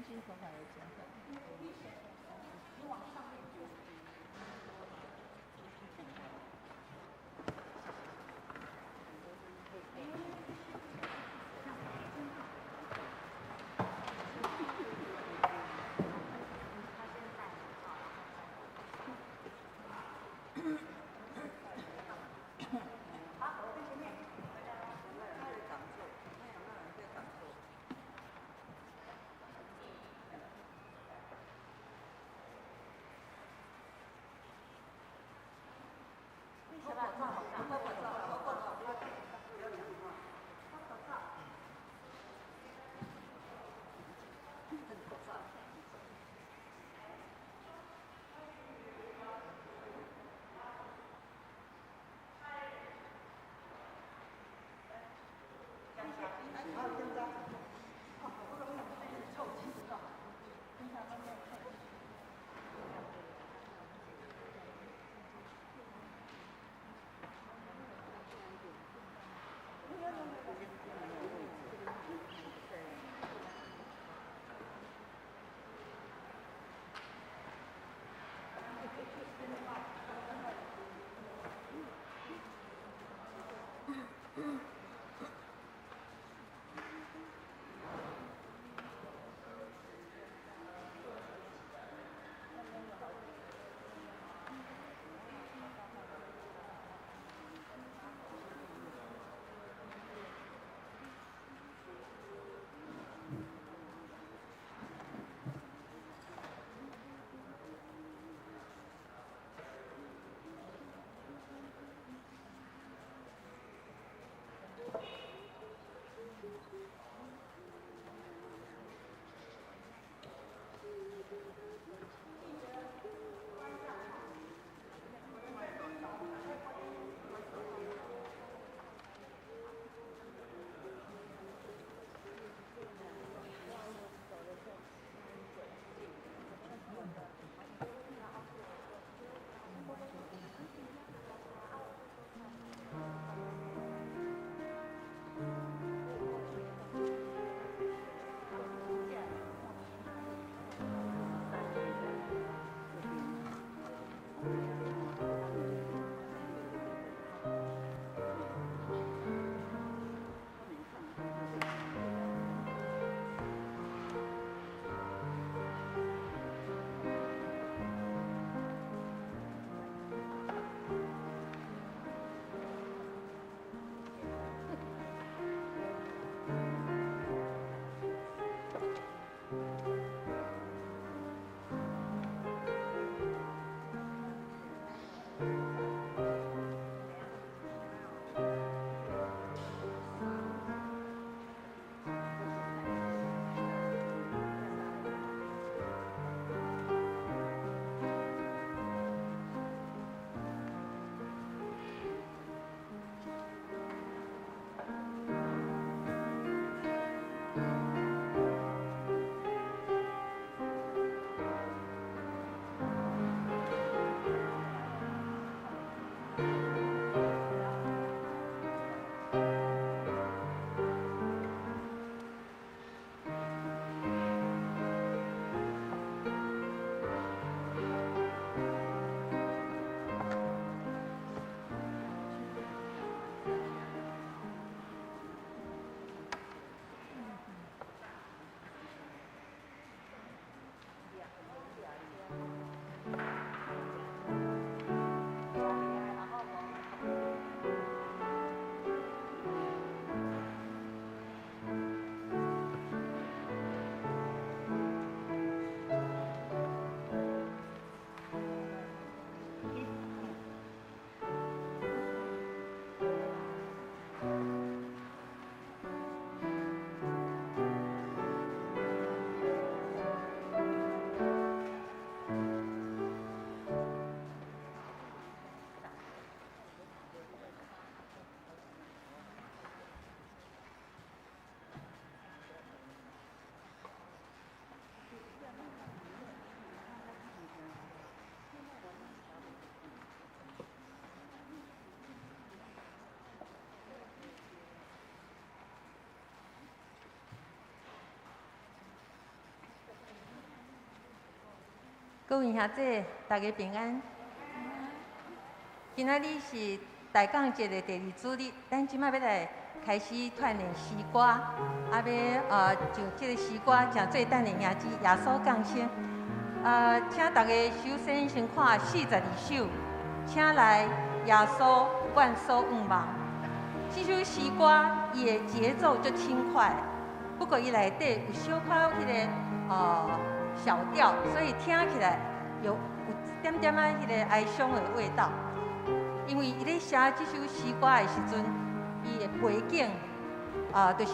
新頭髮有剪短。你往上面就。各位兄弟，大家平安。今仔日是大降節的第二主日，咱這擺欲來開始串聯詩歌，啊，欲就這个詩歌成做咱的名字，耶穌降生。請大家首先先看42首，請來耶穌阮所向望。這首詩歌伊的節奏足輕快，不過伊內底有小可彼个小調，所以聽起來有一點點仔彼个哀傷的味道。因為伊咧寫這首詩歌的時陣，伊的背景啊，就是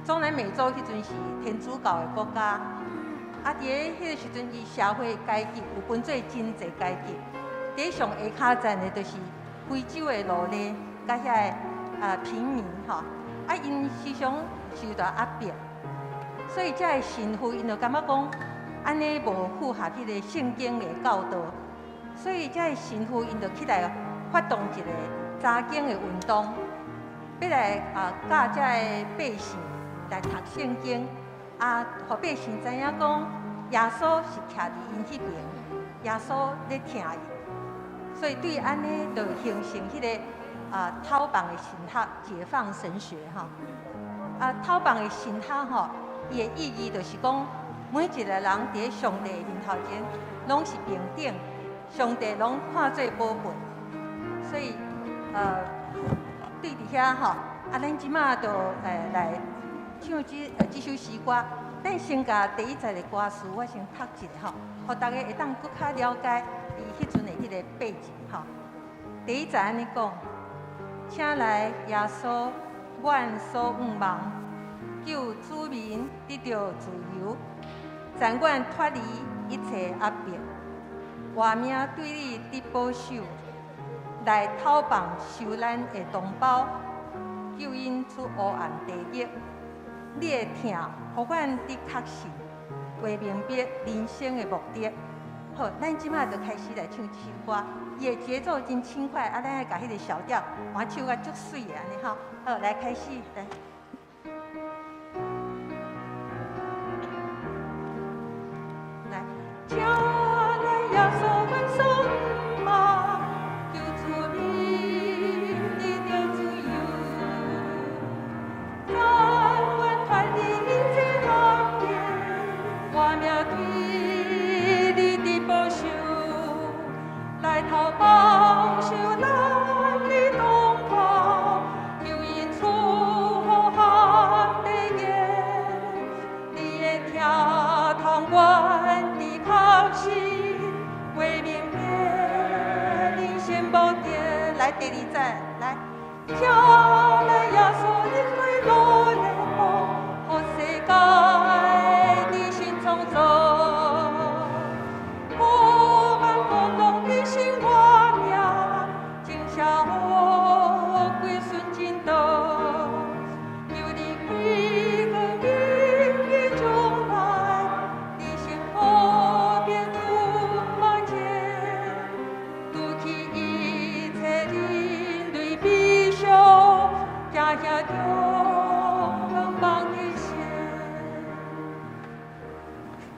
中南美洲彼陣是天主教的國家，啊，佇咧彼个時陣，伊社會階級有分做真濟階級。佇上下跤層的，就是非洲的奴隸，佮遐个貧民吼，啊，𪜶時常受到壓迫，所以這个神父𪜶就感覺講，按呢無符合彼個聖經的教導，所以這个神父𪜶就起來發動一個查經的運動，欲來教這個百姓來讀聖經，啊，予百姓知影講耶穌是徛佇𪜶彼邊，耶穌咧疼𪜶，所以對按呢就形成彼个討放的神學，解放神學吼。啊，討放的神學吼，伊的意義就是講，每一個人佇咧上帝的面頭前，攏是平等，上帝攏看做寶貝。所以，對佇遐吼，啊，咱這馬就來唱這首詩歌。咱先共第一節的歌詞，我先讀一下吼，予大家會當閣較了解伊彼陣的彼个背景吼。第一節按呢講，請來耶穌，阮所向望，救子民得著自由，暫阮脫離一切壓迫，活命對你得保守，來討放受難的同胞，救𪜶出黑暗地獄。你的疼，予阮得確信，會明白人生的目的。好，咱這馬就開始來唱這首歌，伊的節奏真輕快，啊，咱愛共彼个小調，換唱甲足媠的按呢吼。好，來開始來。來，請來耶穌阮所向望，求子民得著自由，暫阮脫離一切壓迫，活命對你得保守，來討放受難的同胞，救𪜶出黑暗地獄。你的疼痛阮得確信，會明白人生目的。來第二節，來，請來耶穌恩惠落來，予世界重新創造。不盼光榮的新活命，真社歸順真道，求你開光明的將來，理性和平充滿前，除去一切人類悲傷，行向中光芒的線。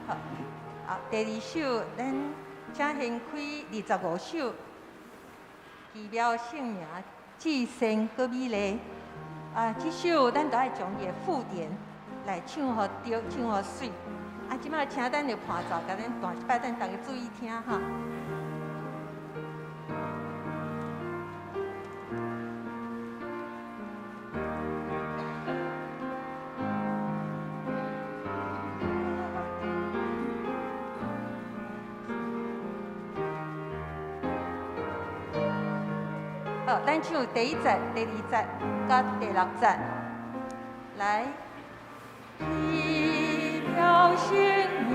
好，啊，第二首，咱請掀開25首，奇妙聖名，至聖閣美麗。啊，這首咱都愛將伊的附點來唱予對，唱予媠。啊，這擺請咱的伴奏，共咱彈一擺，咱大家注意聽哈。好，咱唱第一節、第二節、佮第六節，來。奇妙聖名，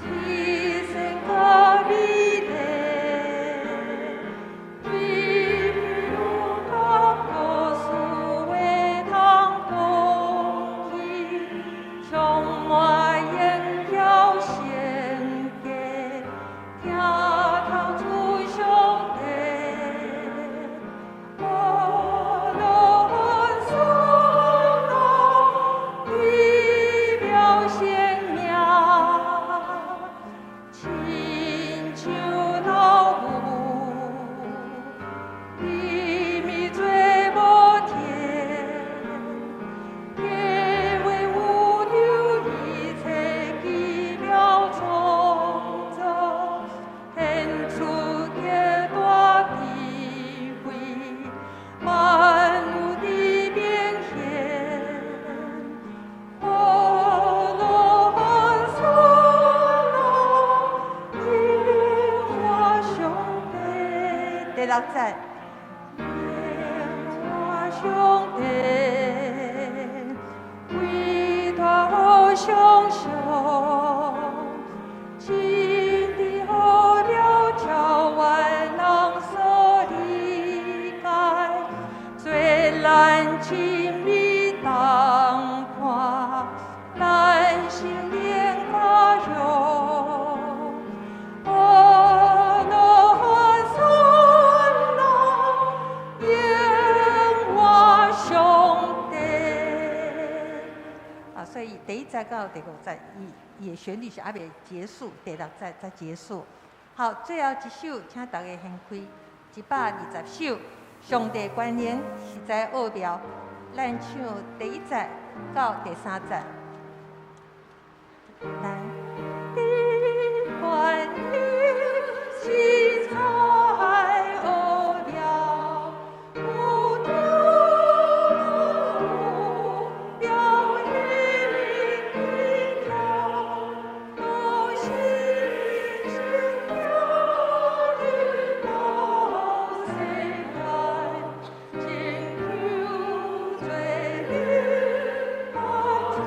至聖閣美麗，對路加故事會通講起，充滿榮耀聖潔，聽透主上帝，無論所到，奇妙聖名。第六節。耶和華上帝，偉大無想像，真理奧妙超越人所理解，做咱親密同伴，咱心靈加油。阿羅山那耶和華上帝。啊，所以第一節到第五節，伊伊的旋律是猶未結束，第六節才結束。好，最後一首，請大家掀開120首，《上帝權能實在奧妙》，咱唱第一節到第三節。來，的權能實在奧妙，無圖無表一條，都是神了的寶世界，請求罪孽當主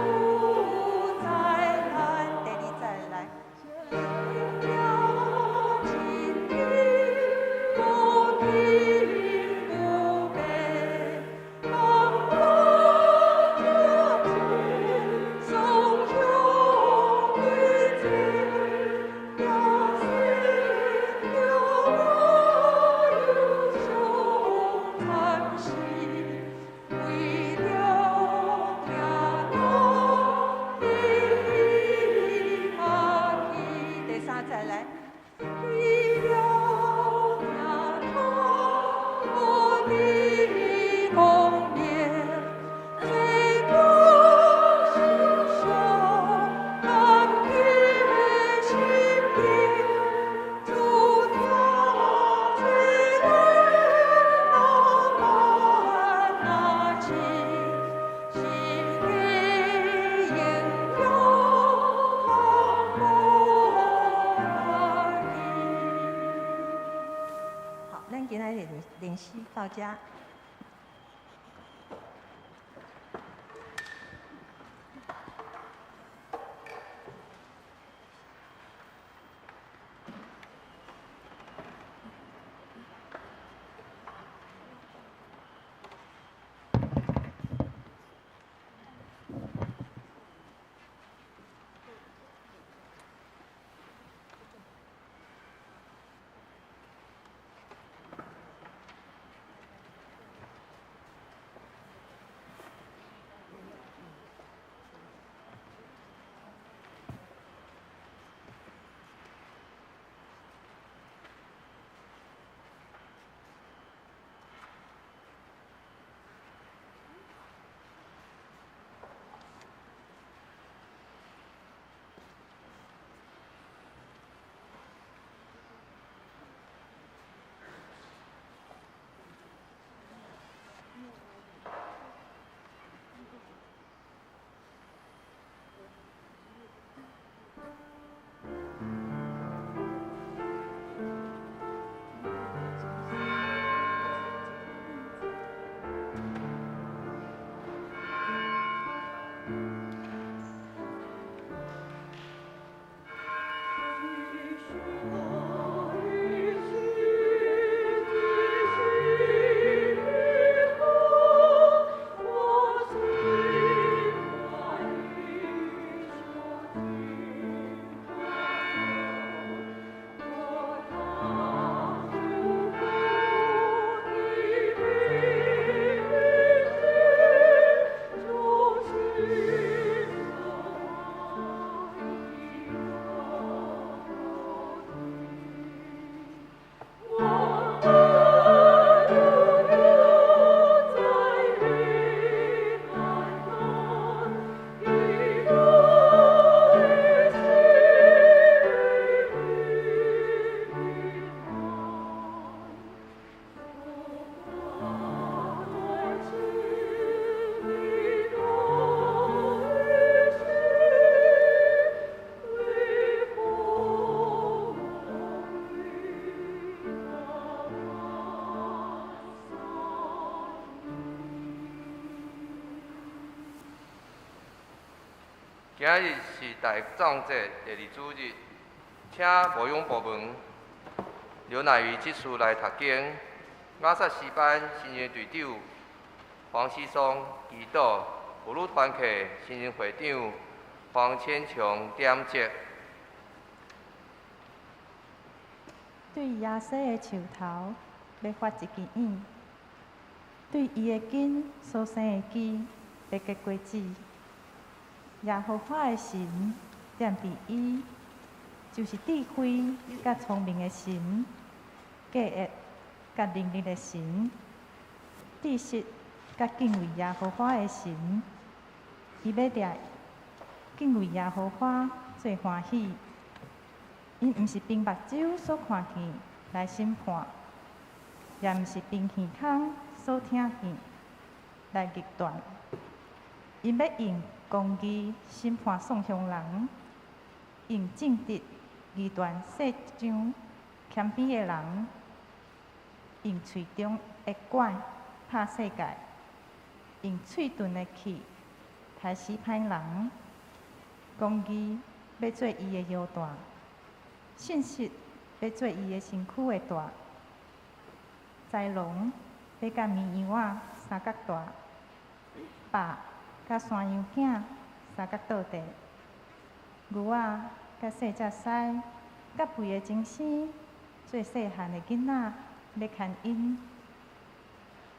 宰咱。第二節來。了真理無變不變，當我主頌向歸主，也是了我憂傷慘死，為了聽到你家己。第三節來。為了聽到我的公義，罪過受感激的心靈，主他罪人那般那情，是你應有通無記。好，咱今仔日練習到這。今日是大藏节第二主日，请牧养部门刘乃瑜执事来读经。亚萨诗班新任队长黄思松祈祷，妇女团契新任会长黄千琼点节。对耶西的树头欲发一支影，对伊的根所生的枝欲结果子。耶和华的神踮伫伊，就是智慧佮聪明的神，计划佮能力的神，知识佮敬畏耶和华的神。伊欲掠敬畏耶和华做欢喜。𪜶毋是凭目睭所看見來審判，也毋是憑耳孔所聽見來議斷。𪜶欲用公義審判喪鄉人，用正直議斷世上謙卑的人，用喙中的拐拍世界，用喙鈍的氣刣死歹人。公義欲做伊的腰帶，信實欲做伊的身軀的帶，豺狼欲佮綿羊仔相佮蹛，豹佮山羊囝相佮倒地，牛仔佮細隻獅，佮肥的精生，做細漢的囡仔欲牽𪜶。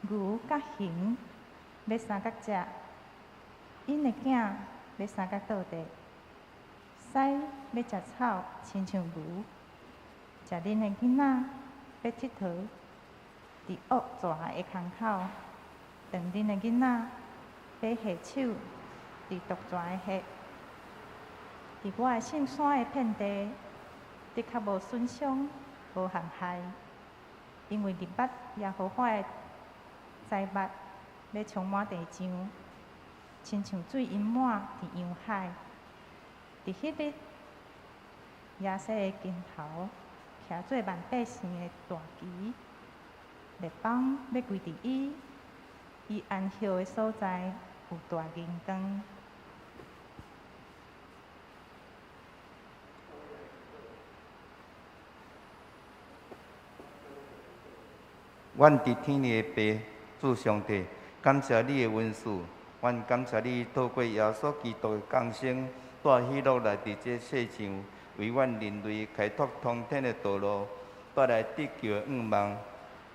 牛佮熊欲相佮食，𪜶的囝欲相佮倒地。獅欲食草，親像牛；食奶的囡仔欲𨑨迌，佇惡蛇的空口。斷奶的囡仔欲下手，佇毒蛇的穴。佇我的聖山的遍地，的確無損傷，無陷害，因為認捌耶和華的災物欲充滿地上，親像水淹滿佇洋海。佇彼日，耶西的根頭徛做萬百姓的大旗，列邦欲歸佇伊，伊安歇的所在有大榮光。阮佇天的父，主上帝，感謝你的恩賜，阮感謝你透過耶穌基督的降生，帶喜樂來佇這世上，為阮人類開拓通天的道路，帶來得救的願望。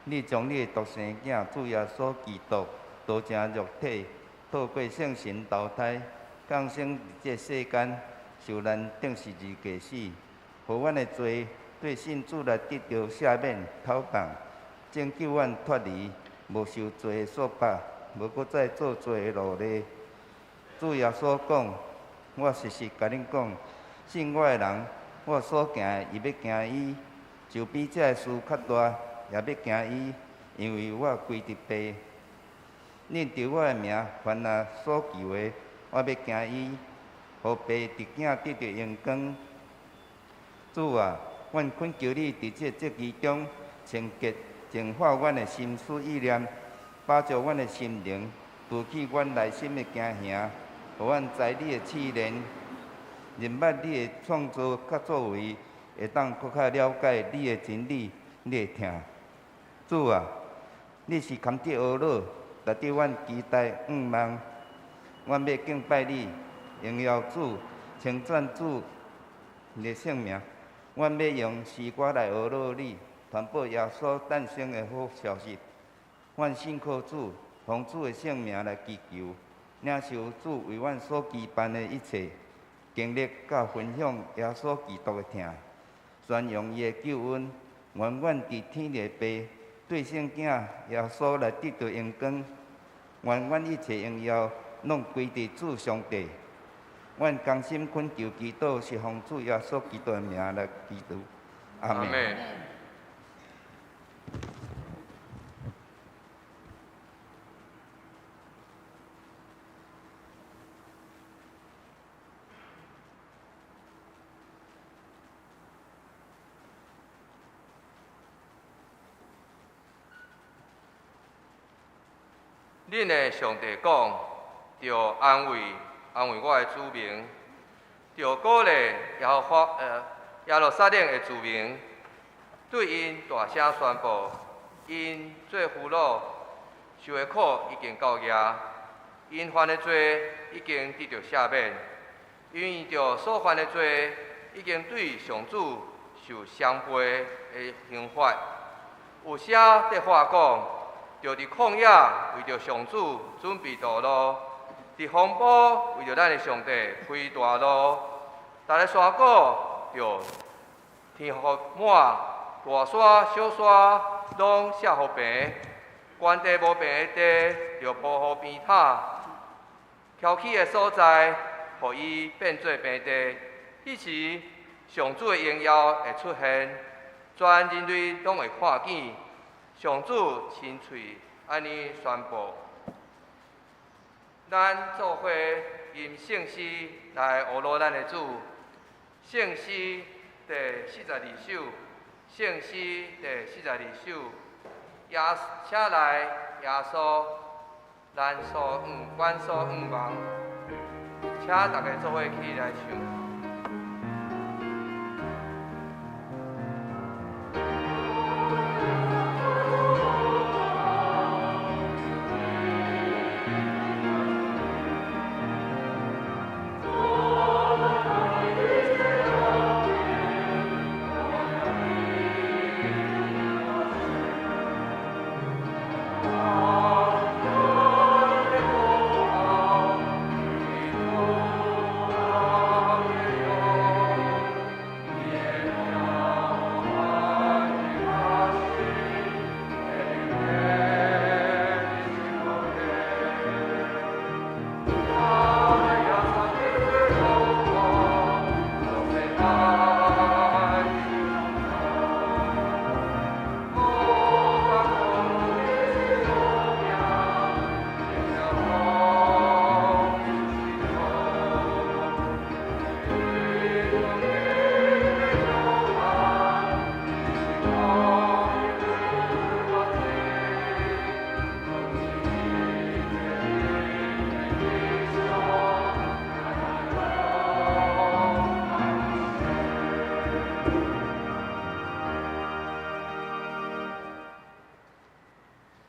你將你的獨生囝主耶穌基督道成肉體，透過聖神投胎，降生佇這世間，受難釘十字架死，予阮的罪對信主來得著赦免、討放，拯救阮脫離無受罪的束縛，無閣再做罪的奴隸。主耶穌講：我實實共恁講，信我的人，我所行的，伊欲行伊，就比這个事較大，也欲行伊，因為我歸佇父。恁著我的名，凡若所求的，我欲行伊，予父佇囝得著榮光。主啊，阮懇求你佇這節期中清潔淨化阮的心思意念，飽足阮的心靈，除去阮內心的驚嚇，予阮知你的試煉，認捌你的創造佮作為，會當閣較了解你的真理，你的疼。主啊，你是堪得呵咾，值得阮期待向望。阮欲敬拜你，榮耀主，稱讚主的聖名。阮欲用詩歌來呵咾你，傳播耶穌誕生的好消息。阮信靠主，奉主的聖名來祈求，領受主為阮所期盼的一切，經歷佮分享耶穌基督的疼，宣揚伊的救恩。願阮佇天的父對聖囝耶穌來得著榮光。願阮一切榮耀攏歸佇主上帝。阮甘心懇求祈禱，是奉主耶穌基督的名來祈禱。阿們。恁的上帝講，著安慰安慰我的子民，著鼓勵耶和華耶路撒冷的子民，對𪜶大聲宣布，𪜶做俘虜受的苦已經到額，𪜶犯的罪已經得著赦免，因為著所犯的罪已經對上主受雙倍的刑罰。有聲佇話講，著佇曠野為著上主準備道路，佇荒坡為著咱的上帝開大路。逐个山谷著填予滿，大山小山攏卸予平，懸地無平的地著鋪予平坦，蹺起的所在，予伊變做平地。彼時，上主的榮耀會出現，全人類攏會看見。上主親喙按呢宣布。咱做伙吟聖詩來呵咾咱的主。聖詩第42首，聖詩第42首，耶，請來耶穌，咱所阮所向望，請大家做伙起來唱。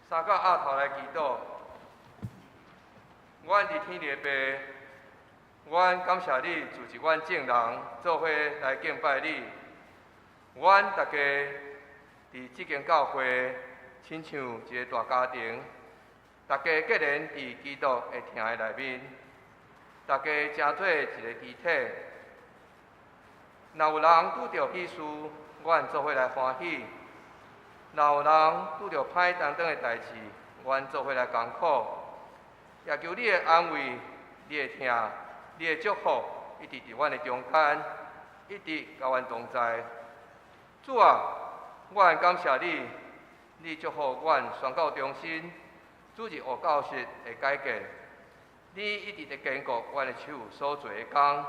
三角額頭來祈禱，阮佇天地的父，阮感謝你，組織阮眾人做伙來敬拜你。阮大家佇這間教會，親像一个大家庭，大家結連佇基督的疼的內面，大家成做一个肢體。若有人拄著喜事，阮做伙來歡喜；若有人拄著歹擔當的代誌，阮做伙來艱苦。也求你的安慰、你的疼、你的祝福，一直佇阮的中間，一直佮阮同在。主啊，阮感謝你，你祝福阮宣教中心主日學教室的改革。你一直佇堅固阮的手所做的工。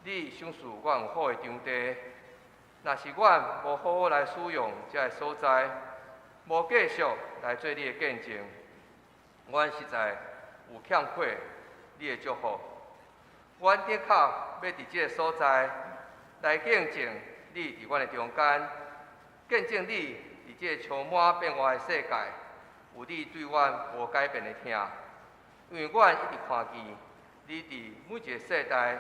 你賞賜阮有好的場地，若是阮無好好來使用這个所在，無繼續來做你的見證，阮實在有欠缺你的祝福。阮的確欲佇這个所在來見證你佇阮的中間，見證你佇這個充滿變化的世界，有你對阮無改變的疼。因為阮一直看見你佇每一个世代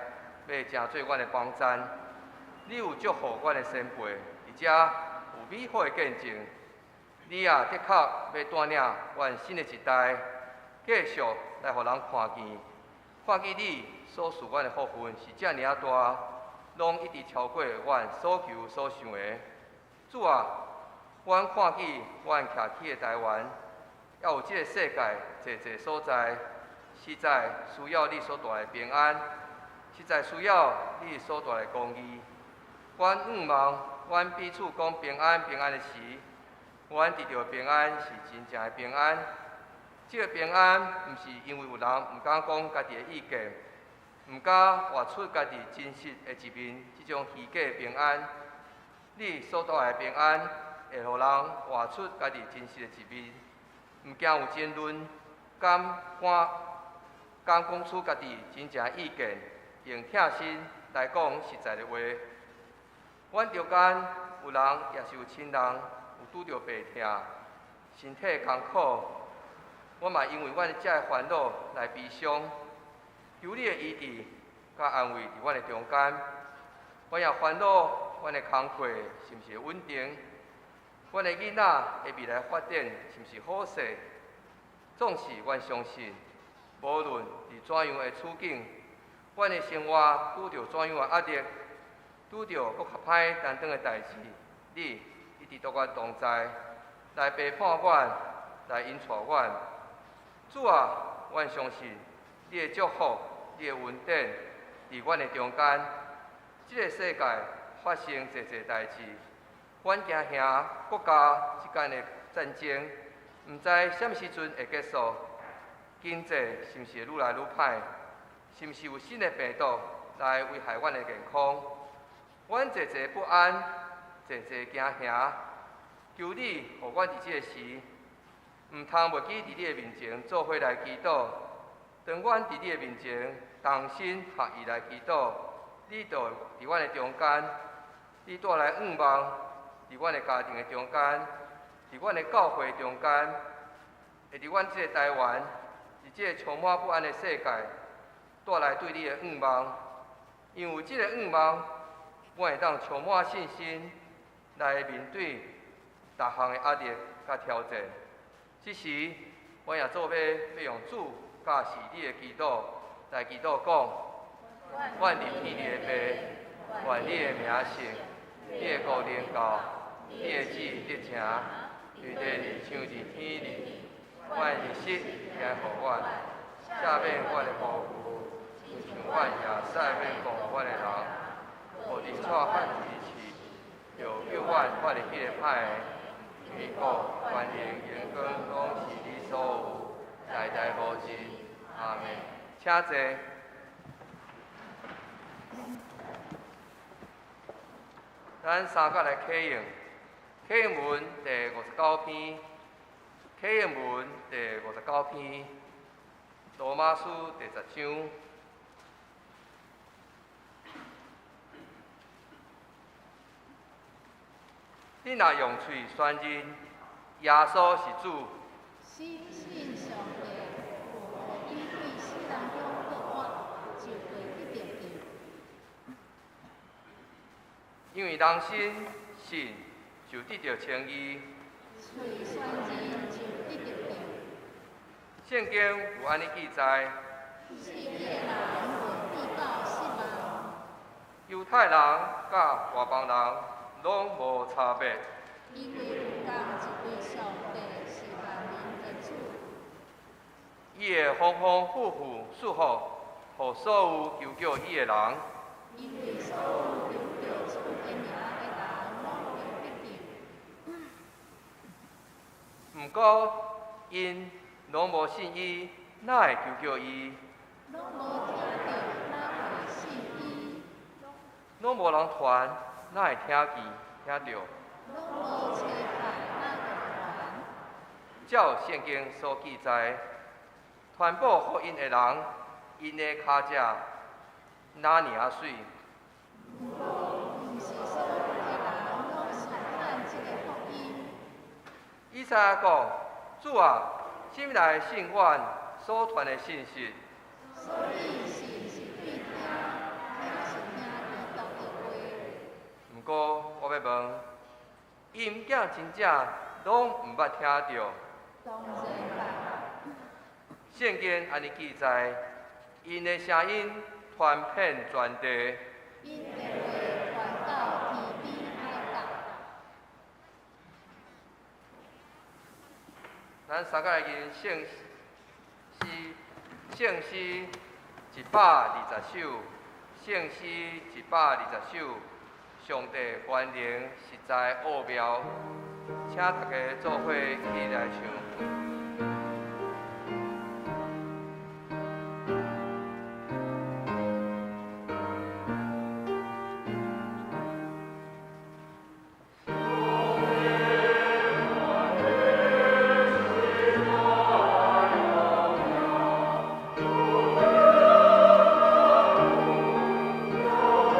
欲成做阮的幫贊，你有祝福阮的先輩，佇遮有美好的見證。你也的確欲帶領阮新的一代，繼續來予人看見，看見你所賜阮的福分是遮爾仔大，攏一直超過阮所求所想的。主啊，阮看見阮徛起的台灣，猶有這个世界濟濟所在，實在需要你所帶來的平安，實在需要你所帶來的公義。阮向望，阮彼此講平安平安的時，阮得著平安是真正的平安。這个平安毋是因為有人毋敢講家己的意見，毋敢活出家己真實的一面，這種虛假的平安。你所帶來的平安，會予人活出家己真實的一面，毋驚有爭論，敢講出家己真正的意見，用疼心來講實在的話。阮中間有人也是有親人有拄著病痛，身體艱苦，我嘛因為阮遮的煩惱來悲傷。求你的醫治佮安慰佇阮的中間，阮也煩惱，阮的工課是毋是會穩定？阮的囡仔的未來發展是毋是好勢？總是阮相信，無論佇怎樣的處境，阮的生活拄著怎樣的壓力，拄著閣較歹擔當的代誌，你一直都阮同在，來陪伴阮，來引帶阮。主啊，阮相信你的祝福，你的恩典，佇阮的中間。這个世界發生濟濟代誌，阮驚嚇國家之間的戰爭，毋知啥物時陣會結束。經濟是毋是會愈來愈歹？是毋是有新的病毒來危害阮的健康？阮濟濟不安，濟濟驚嚇。求你，予阮佇這个時，毋通袂記佇你的面前做伙來祈禱。當阮佇你的面前同心合意來祈禱，你就佇阮的中間，你帶來向望，佇阮的家庭的中間，佇阮的教會中間，會佇阮這个台灣，佇這个充滿不安的世界，帶來對你的向望。因為有這个向望，阮會當充滿信心來面對逐項的壓力佮挑戰。這時，阮也做伙欲用主教示你的祈禱來祈禱講：阮佇天裡的父，願你的名聖，你的國臨到，你的旨意得成，佇地裡像佇天裡。阮日食來予阮，赦免阮的過誤，親像阮也赦免過阮的人。無佇帶阮入試，著救阮脫離彼個歹的。因為國、權能、榮光，攏是你所有，代代無盡。阿們。請坐。咱三角來啟用，啟用文第59篇，啟用文第59篇，羅馬書第10章。你若用喙宣認耶穌是主，深信上帝有予伊對死人中復活，就會得著救。因為人心信就得著稱義。喙宣認就得著救。聖經有按呢記載：信伊的人袂變到失望。猶太人佮外邦人攏無差別。因為有仝一位上帝是萬民的主。伊會豐豐富富賜福，予所有求叫伊的人。因為所有求叫主的名的人，攏會得救。毋過，𪜶攏無信伊，哪會求叫伊？攏無聽著，哪會信伊？攏無人傳，哪會聽見聽著？攏無差派，哪會傳？照聖經所記載，傳布福音的人，𪜶的跤跡哪爾仔媠？毋過，毋是所有的人攏信傳這个福音。以賽亞講：主啊，啥物人信阮所傳的信息？所以信是對聽，聽是聽基督的話。毋過，我欲問，𪜶囝真正攏毋捌聽著？當然捌。聖經按呢記載，𪜶的聲音傳遍全地。𪜶的話傳到天邊海角。咱三個來吟聖詩，聖詩120首，聖詩120首，上帝權能實在奧妙，請大家做伙起來唱。上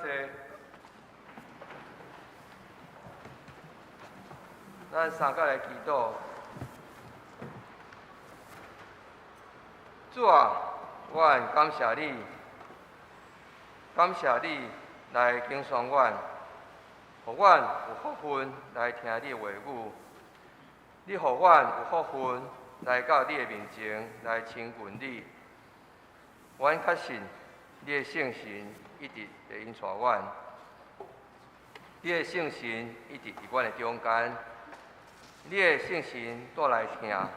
坐。咱三个来祈祷。主啊，阮感谢你，感谢你来拣选阮，予阮有福分来听你的话语。你予阮有福分来到你的面前来亲近你。阮确信你的圣神一直会引带阮，你的圣神一直伫阮的中间，你的圣神带来疼，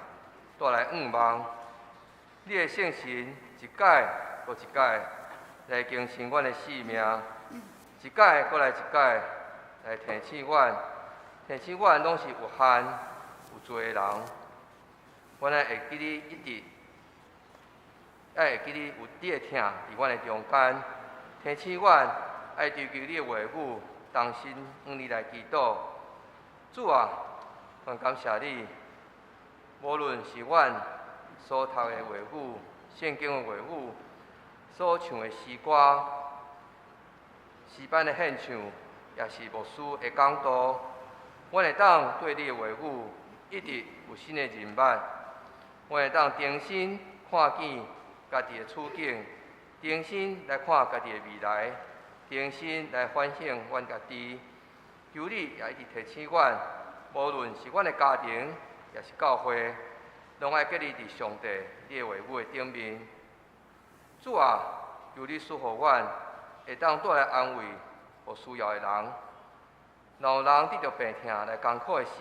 带来盼望，你的圣神一摆阁一摆来更新阮的生命，一摆阁来一摆来提醒阮，提醒阮拢是有限、有罪的人，阮爱会记你一直。爱会记你有你的疼伫阮的中间，提醒阮爱追求你的话语，同心向你来祈祷。主啊，阮感谢你，无论是阮所读的话语、圣经的话语、所唱的诗歌、诗班的献唱，也是牧师的讲道，阮会当对你的话语一直有新的认捌，阮会当重新看见家己的处境，重新来看家己的未来，重新来反省阮家己。求你也一直提醒阮，无论是阮的家庭，也是教会，拢爱建立伫上帝你的话语的顶面。主啊，求你赐予阮，会当带来安慰予需要的人。若有人得著病痛来艰苦的时，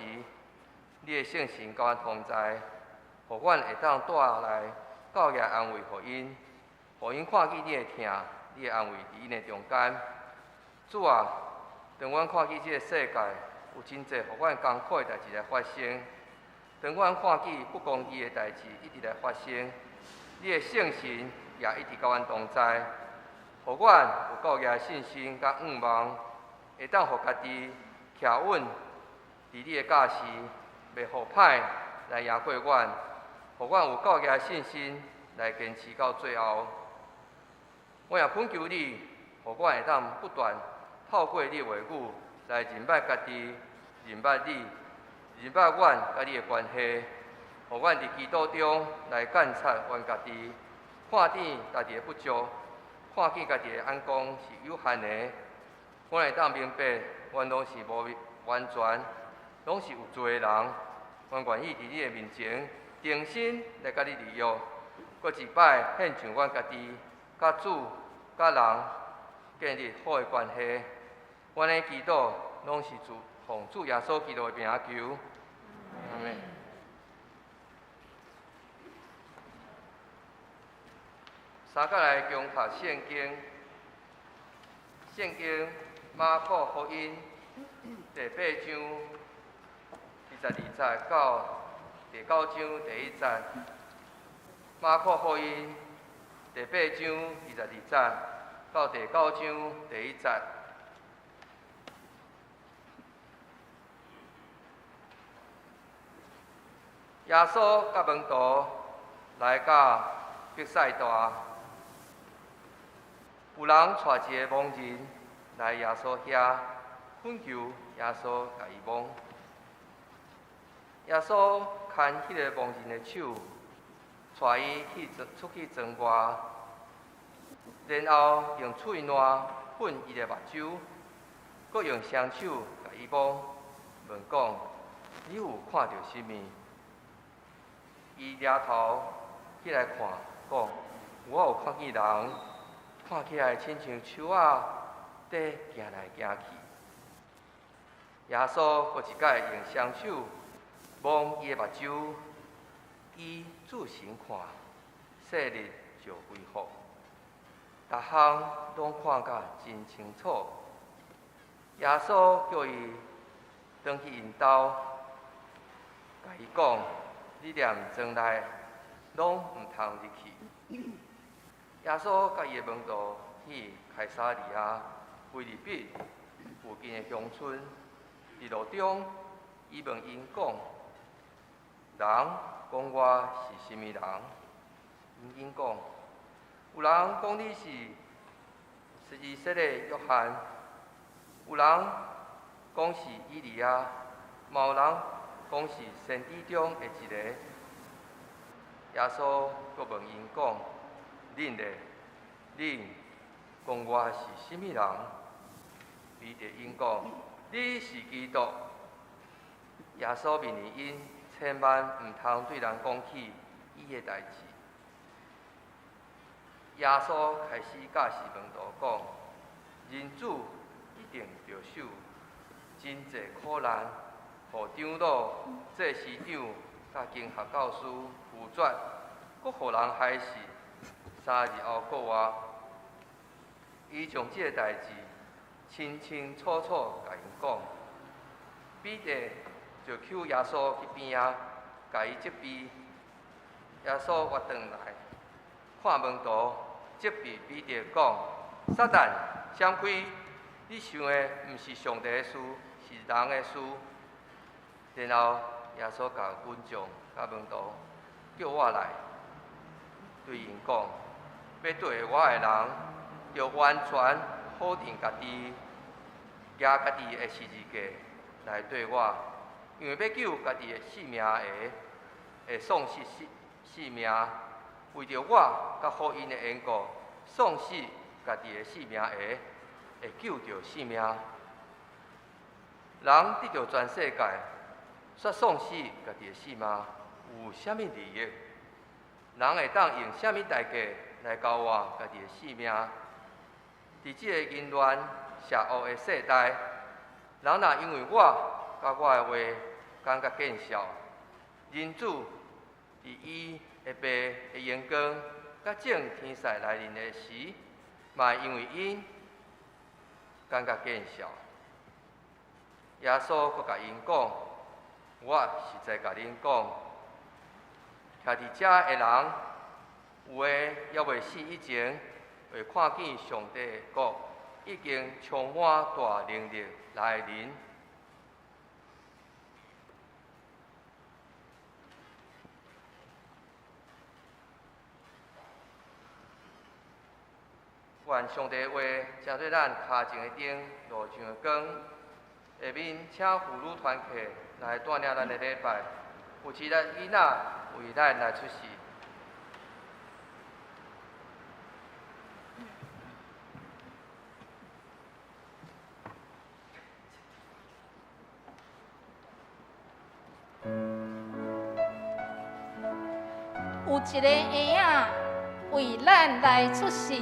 你的圣神佮阮同在，予阮会当带来教育安慰予𪜶，予𪜶看见你的疼，你的安慰伫𪜶的中间。主啊，当阮看见这个世界有真济予阮艰苦的代志来发生，当阮看见不公义的代志一直来发生，你的圣神也一直佮阮同在，予阮有够额信心佮盼望，会当予家己徛稳伫你的教示，袂予歹来赢过阮。予阮有够额信心来坚持到最后。我也恳求你，予阮会当不断透过你的话语来认捌家己、认捌你、认捌阮佮你的关系，予阮伫祈祷中来监察阮家己，看见家己的不足，看见家己的眼光是有限的。阮会当明白，阮拢是无完全，拢是有罪的人。阮愿意伫你的面前重新来佮你立约，阁一摆献上阮家己，佮主、佮人建立好的关系。阮的祈祷拢是主奉主耶稣基督的名求，阿们。三角来共读圣经，圣经马可福音第八章22节到第九章第一节。马可福音第八章22节到第九章第一节。耶稣佮门徒来到伯赛大，有人带一个盲人来耶稣遐，恳求耶稣共伊摸。耶稣牵彼个盲人的手，带伊去出去庄外，然后用喙澜喷伊的目睭，阁用双手共伊摸，问讲：你有看著啥物？伊掠头起来看，讲：我有看见人，看起来亲像树仔伫行来行去。耶稣阁一摆用双手摸伊的目睭，伊注神看，视力就恢复，逐项拢看甲真清楚。耶稣叫伊转去𪜶兜，共伊讲：你连庄内拢毋通入去。耶稣佮伊的门徒去凯撒利亚腓立比附近的乡村，伫路中，伊问𪜶讲：人讲我是啥物人？𪜶紧讲：有人讲你是是洗禮約翰，有人講是以利亞，嘛有人講是先知中的一個。耶穌閣問𪜶講：恁咧，恁講我是啥物人？彼得應講：你是基督。耶穌命令𪜶千萬毋通對人講起伊的代誌。耶穌開始教示門徒講：人子一定著受真濟苦難，予長老、祭司長佮經學教師拒絕，閣予人害死，3日後復活。伊將這个代誌清清楚楚共𪜶講。彼得就抾耶穌去邊仔，共伊責備。耶穌倚轉來，看門徒，責備彼得講：撒旦，閃開！你想的毋是上帝的事，是人的事。然後耶穌共群眾佮門徒叫我來，對𪜶講：欲綴我的人，著完全否定家己，舉家己的十字架來綴我。因為欲救家己的性命的，會喪失性命；為著我佮福音的緣故，喪失家己的性命的，會救著性命。人得著全世界，卻喪失家己的性命，有啥物利益？人會當用啥物代價來交換家己的性命？佇這个淫亂邪惡的世代，人若因為我佮我的話感覺見笑，人子佇伊的爸的榮光佮眾天使來臨的時，嘛會因為𪜶感覺見笑。耶穌閣共𪜶講：我實在共恁講，徛佇遮的人，有的猶未死以前，會看見上帝的國已經充滿大能力來臨。願上帝的話成做咱跤前的燈，路上的光。下面請婦女團契來帶領咱的禮拜，有一个囡仔為咱來出示。有一个嬰仔為咱來出世，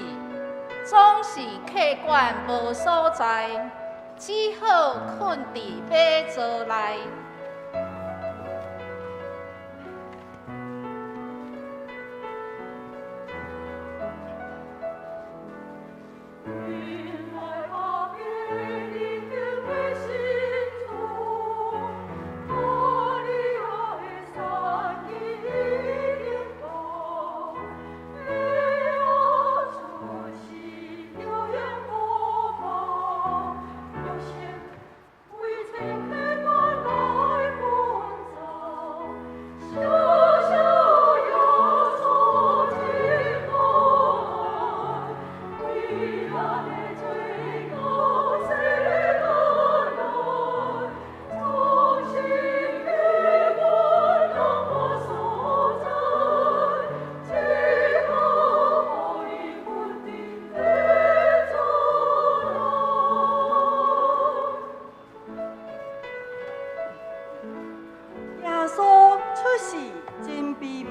總是客館無所在，只好睏佇馬槽內。耶穌出世真卑微，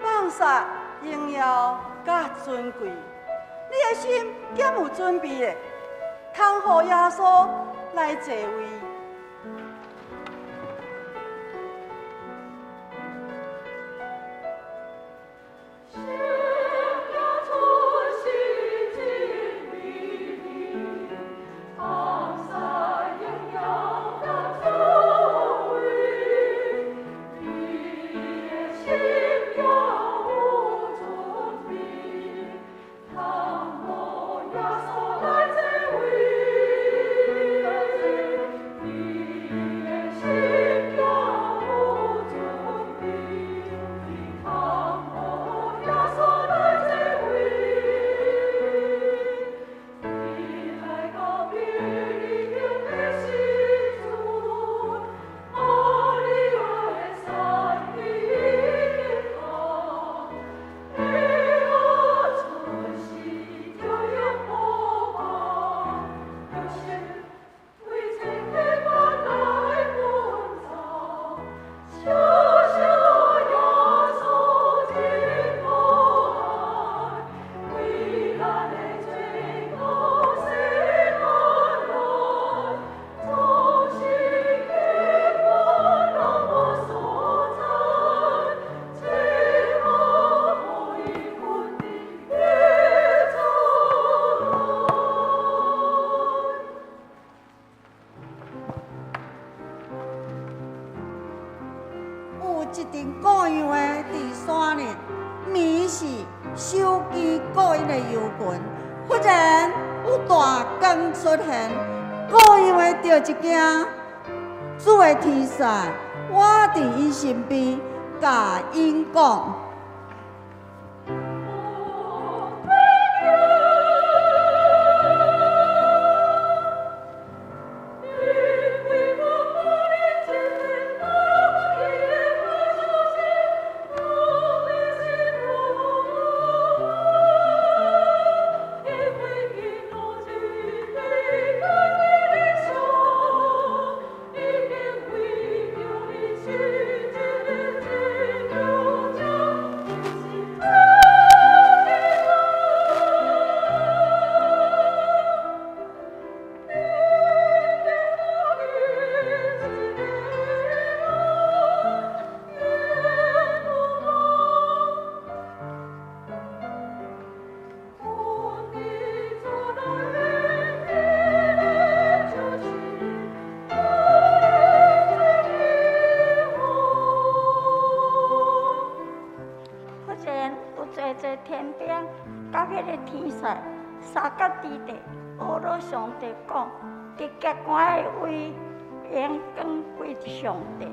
放殺榮耀佮尊貴。你的心敢有準備咧？通予耶穌來坐位。耶一阵羔羊的佇山裡，暝時守更顧𪜶的羊群。忽然有大光出現，羔羊的著一件主的天使，倚佇𪜶身邊，共𪜶講。上帝。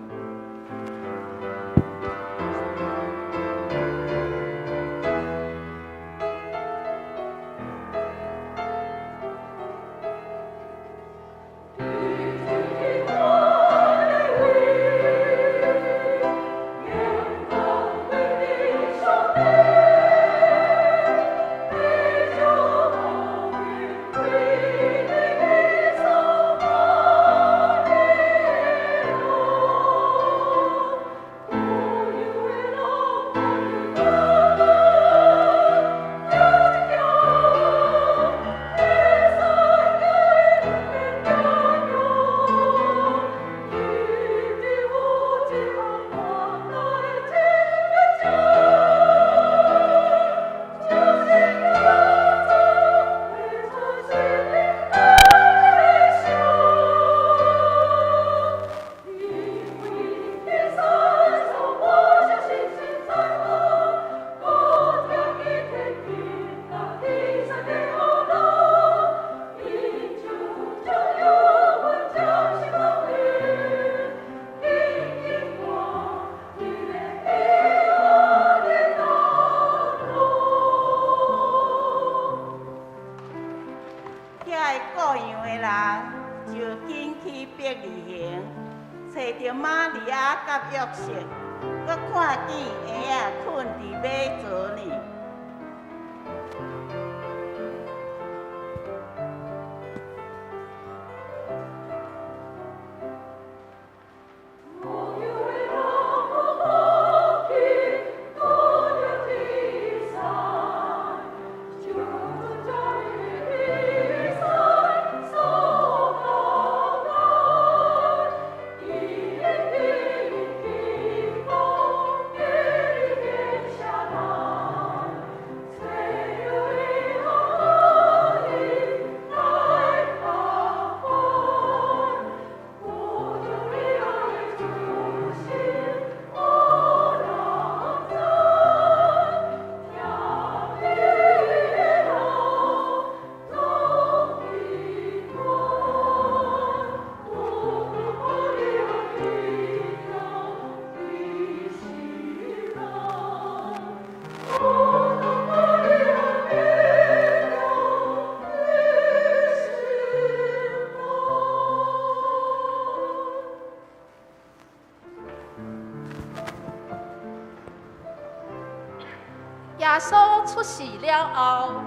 耶穌出世了後，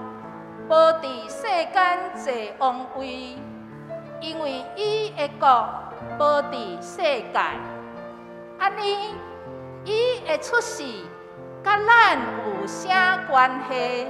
無佇世間坐王位，因為伊的國無佇世界。按呢，伊的出世佮咱有啥關係？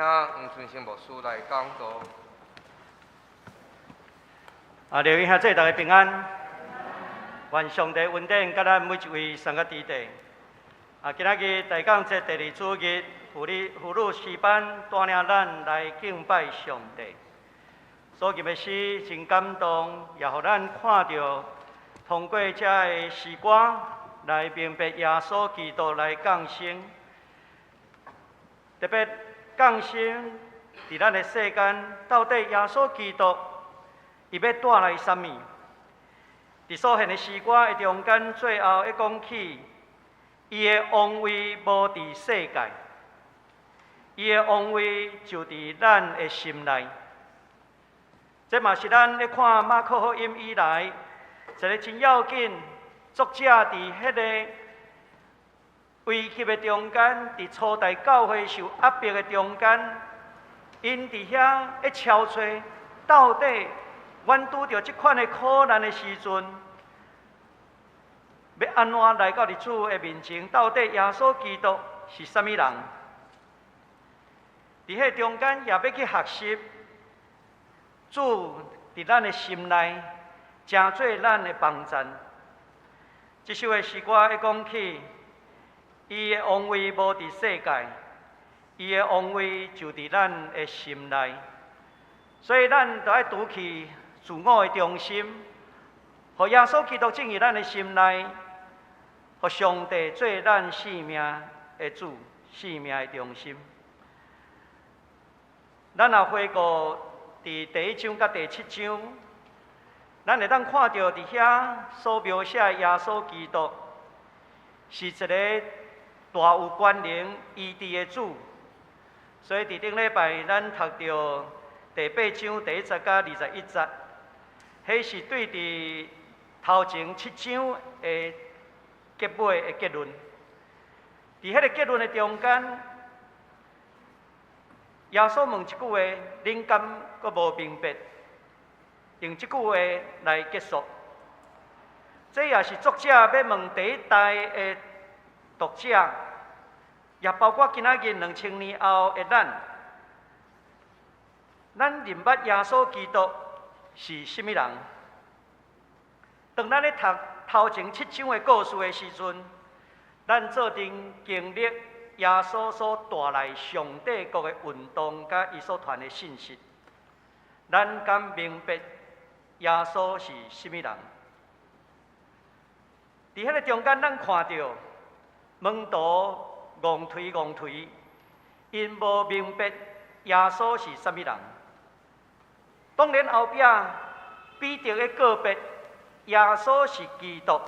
黃春生牧師來講道。啊，劉英兄弟，大家平安，願上帝恩典佮咱每一位三個弟弟。啊，今仔日大講節第二主日，婦女詩班帶領咱來敬拜上帝。所吟的詩真感動，也予咱看著通過這个詩歌來明白耶穌基督來降生，特別降生佇咱的世間，到底耶穌基督伊欲帶來啥物？佇所獻的詩歌的中間，最後會講起，伊的王位無佇世界，伊的王位就佇咱的心內。這嘛是咱咧看馬可福音以來，一个真要緊，作者佇彼个危急的中間，佇初代教會受壓迫的中間，𪜶佇遐咧敲揣，到底阮拄著這款的苦難的時陣，欲按怎來到佇主的面前？到底耶穌基督是啥物人？佇彼中間也欲去學習。主佇咱的心內，成做咱的幫贊。這首的詩歌會講起，伊的王位無佇世界，伊的王位就佇咱的心內。所以咱著愛除去自我的中心，予耶穌基督進入咱的心內，予上帝做咱生命的主、生命的中心。咱若回顧佇第一章佮第七章，咱會當看著佇遐所描寫的耶穌基督是一个大有權能醫治的主。所以佇頂禮拜咱讀著第八章第一節佮21節，彼是對佇頭前七章的結尾的結論。佇彼个結論的中間，耶穌問一句話：恁敢閣無明白？用這句話來結束。這也是作者欲問第一代的讀者，也包括今仔日2000年後的咱。咱認捌耶穌基督是啥物人？當咱咧讀頭前七章的故事的時陣，咱做陣經歷耶穌所帶來上帝國的運動，佮伊所傳的信息，咱敢明白耶穌是啥物人？佇彼个中間，咱看著門徒戇推戇推，𪜶無明白耶穌是啥物人。當然後壁彼得咧告白耶穌是基督，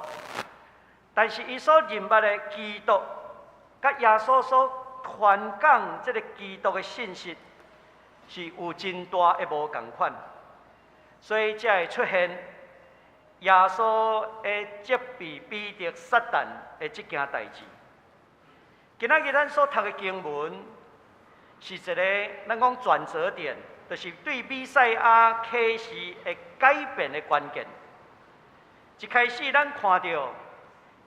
但是伊所認捌的基督，佮耶穌所傳講這个基督的信息是有真大的無仝款，所以才會出現耶穌會責備彼得撒旦的這件代誌。今仔日咱所讀的經文是一個咱講轉折點，就是對彌賽亞啟示的改變的關鍵。一開始咱看著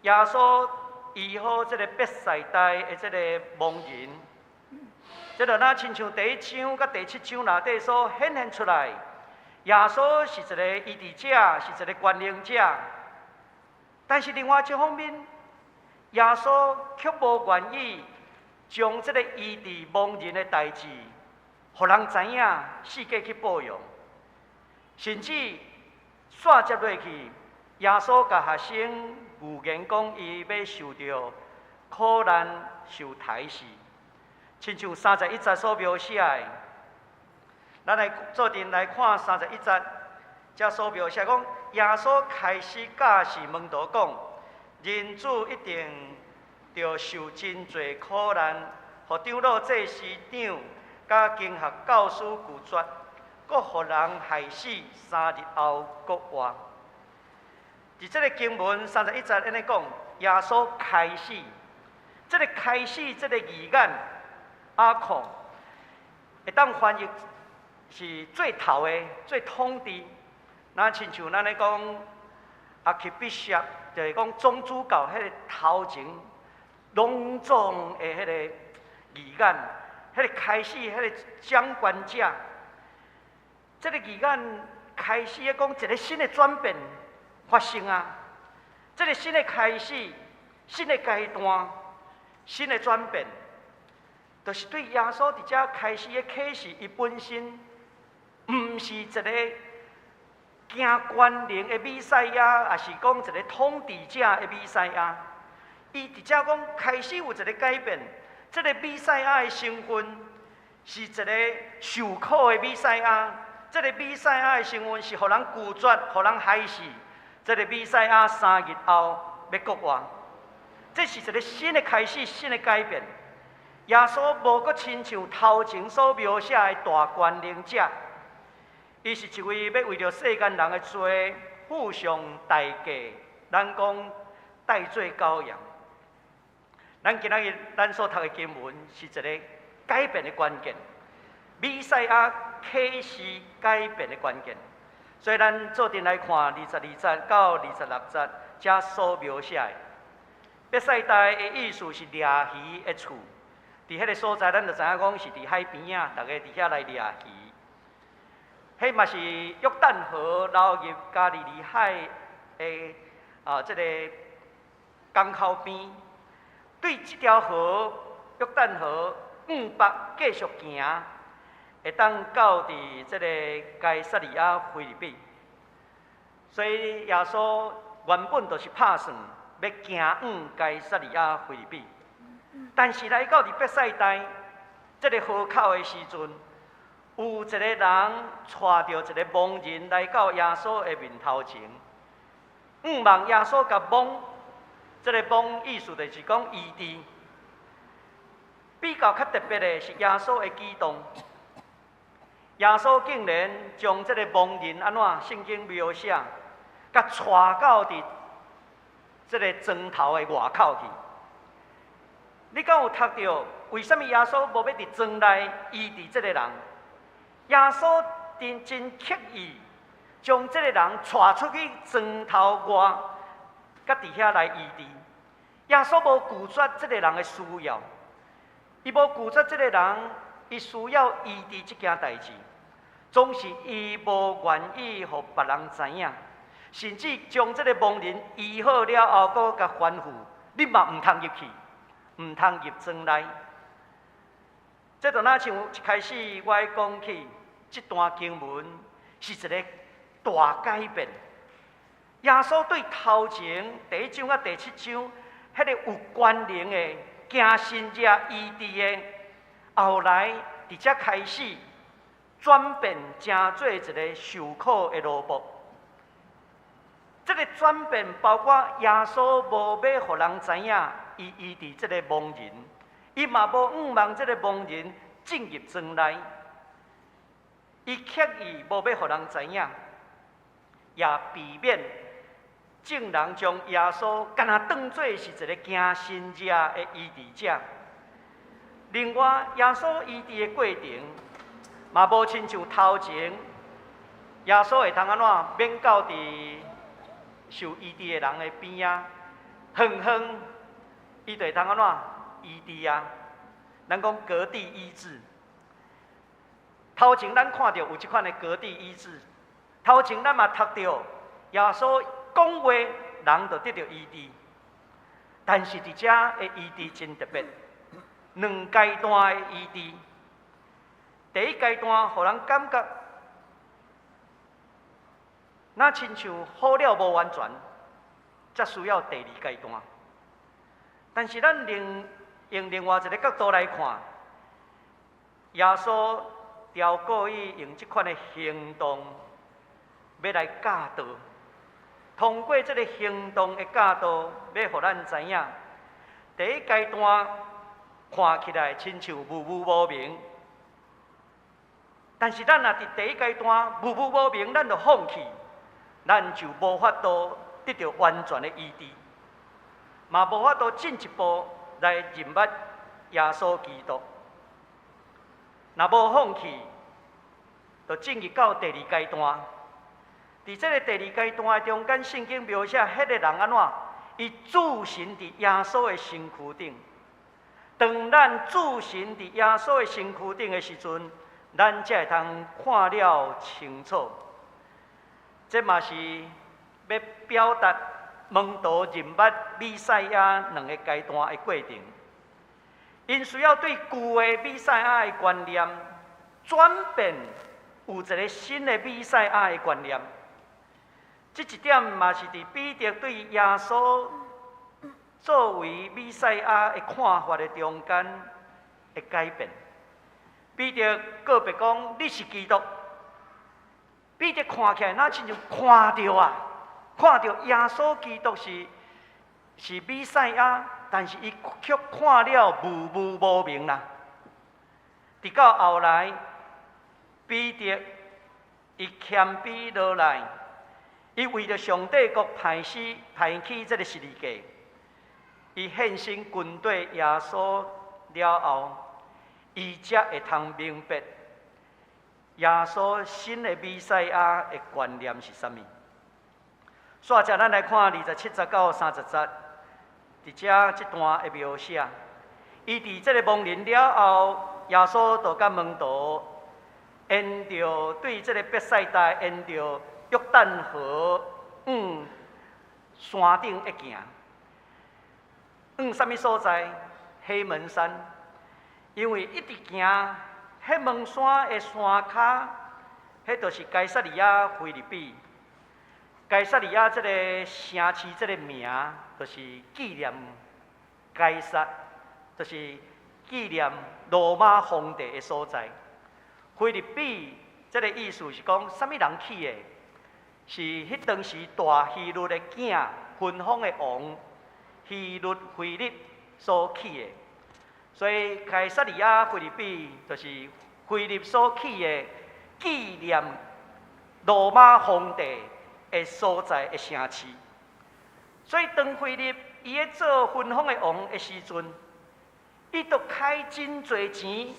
耶穌醫好這个伯賽大的這个盲人，這就若親像第一章佮第七章內底所顯現出來，耶穌是一个醫治者，是一个權能者。但是另外一方面，耶穌卻無願意將這个醫治盲人的代誌，予人知影，四界去報揚，甚至煞接落去，耶穌共學生預言講，伊欲受著苦難、受刣死，親像31節所描寫的。咱來做陣來看三十一節，遮所描寫講，耶穌開始教示門徒講，人子一定著受真濟苦難，予長老祭司長佮經學教師拒絕，閣予人害死，3日後閣活。佇這个經文三十一節按呢講，耶穌開始，這个開始這个字眼，阿孔會當翻譯是最頭的、最統治。若親像咱咧講 archbishop，就是講總主教彼个頭前攏總的彼个字眼，彼个開始，彼个掌權者，這个預言開始咧講一个新的轉變發生啊！這个新的開始，新的階段，新的轉變，就是對耶穌佇遮開始的啟示，伊本身毋是一个行權能的彌賽亞，抑是講一个統治者的彌賽亞。伊佇遮講開始有一个改變，這个彌賽亞的身份是一个受苦的彌賽亞，這个彌賽亞的身份是予人拒絕、予人害死。這个彌賽亞3日後欲復活，這是一个新的開始、新的改變。耶穌無閣親像頭前所描寫的大權能者，伊是一位欲為著世間人的罪付上代價，咱講代罪羔羊。咱今仔日咱所讀的經文是一个改變的關鍵，彌賽亞啟示改變的關鍵。所以咱做陣來看22節到26節，遮所描寫的。伯賽大的意思是掠魚的厝，佇彼个所在，咱就知影講是佇海邊仔，逐家佇遐來掠魚。彼嘛是約旦河流入加利利海的啊，這个港口邊。對這條河約旦河往北繼續行，會當到佇這个該撒利亞腓立比。所以耶穌原本就是拍算欲行往該撒利亞腓立比，但是來到佇伯賽大這个河口的時陣，有一个人帶著一个盲人來到耶穌的面頭前，向望耶穌共摸，這个摸意思就是講醫治。比較較特別的是耶穌的舉動，耶穌竟然將這个盲人按怎？聖經描寫，共帶到佇這个庄頭的外口去。你敢有讀著？為啥物耶穌無欲佇莊內醫治這个人？耶穌真真刻意將這个人帶出去莊頭外，佮佇遐來醫治。耶穌無拒絕這个人的需要，伊無拒絕這个人，伊需要醫治這件代誌，總是伊無願意予別人知影，甚至將這个盲人醫好了後，閣共吩咐：你嘛毋通入去，毋通入莊內。這就若像一開始我講起，這段經文是一个大改變。耶穌對頭前第一章佮第七章，彼个有權能的、行神蹟醫治的，後來佇遮開始轉變，成做一个受苦的奴僕。這个轉變包括耶穌無欲予人知影，伊醫治這个盲人，伊嘛無向望這个盲人進入莊內，伊刻意無欲予人知影，也避免眾人將耶穌敢若當做是一个行神蹟的醫治者。另外，耶穌醫治的過程嘛無親像頭前，耶穌會通按怎免到佇受醫治的人的邊仔，遠遠伊就會通按怎醫治啊？咱講隔地醫治，頭前咱看著有這款的隔地醫治，頭前咱嘛讀著耶穌講話，人就得著醫治。但是佇遮的醫治真特別，兩階段的醫治。第一階段，予人感覺若親像好了無完全，才需要第二階段。但是咱另用另外一个角度來看，耶穌著故意用這款的行動，欲來教導。通過這个行動的教導，欲予咱知影，第一階段看起來親像模模無明，但是咱若佇第一階段模模無明，咱就放棄，咱就無法度得著完全的醫治，嘛無法度進一步來認捌耶穌基督。若無放棄，就進入到第二階段。佇這个第二階段的中間，聖經描寫彼个人按怎，伊駐身佇耶穌的身軀頂。當咱注神佇耶穌的身軀頂的時陣，咱才會通看了清楚。這嘛是欲表達門徒認捌彌賽亞兩个階段的過程。𪜶需要對舊的彌賽亞的觀念轉變，有一个新的彌賽亞的觀念。這一點嘛是佇彼得對耶穌作為彌賽亞的看法的中間的改變。彼得告白講：你是基督。彼得看起來若親像看著啊，看著耶穌基督是彌賽亞，但是伊卻看了霧霧無明啦。直到後來，彼得伊謙卑落來，伊為著上帝國派死派去這个十字架，伊獻身跟綴耶穌了後，伊才會通明白耶穌新的彌賽亞的觀念是啥物。煞者，咱來看27節到30節，佇遮這段的描寫。伊佇這个亡人了後，耶穌就佮門徒沿著對這个伯賽大，沿著約旦河往山頂一行。往啥物所在？黑門山。因為一直行黑門山的山跤，彼就是該撒利亞腓立比。該撒利亞這个城市，這个名，就是紀念該撒，就是紀念羅馬皇帝的所在。腓立比這个意思是講，啥物人起的？是彼當時大希律的囝，分封的王希律腓力所起的。所以該撒利亞腓立比就是腓力所起的紀念羅馬皇帝的所在的城市。所以當腓力伊咧做分封的王的時陣，伊就開真濟錢，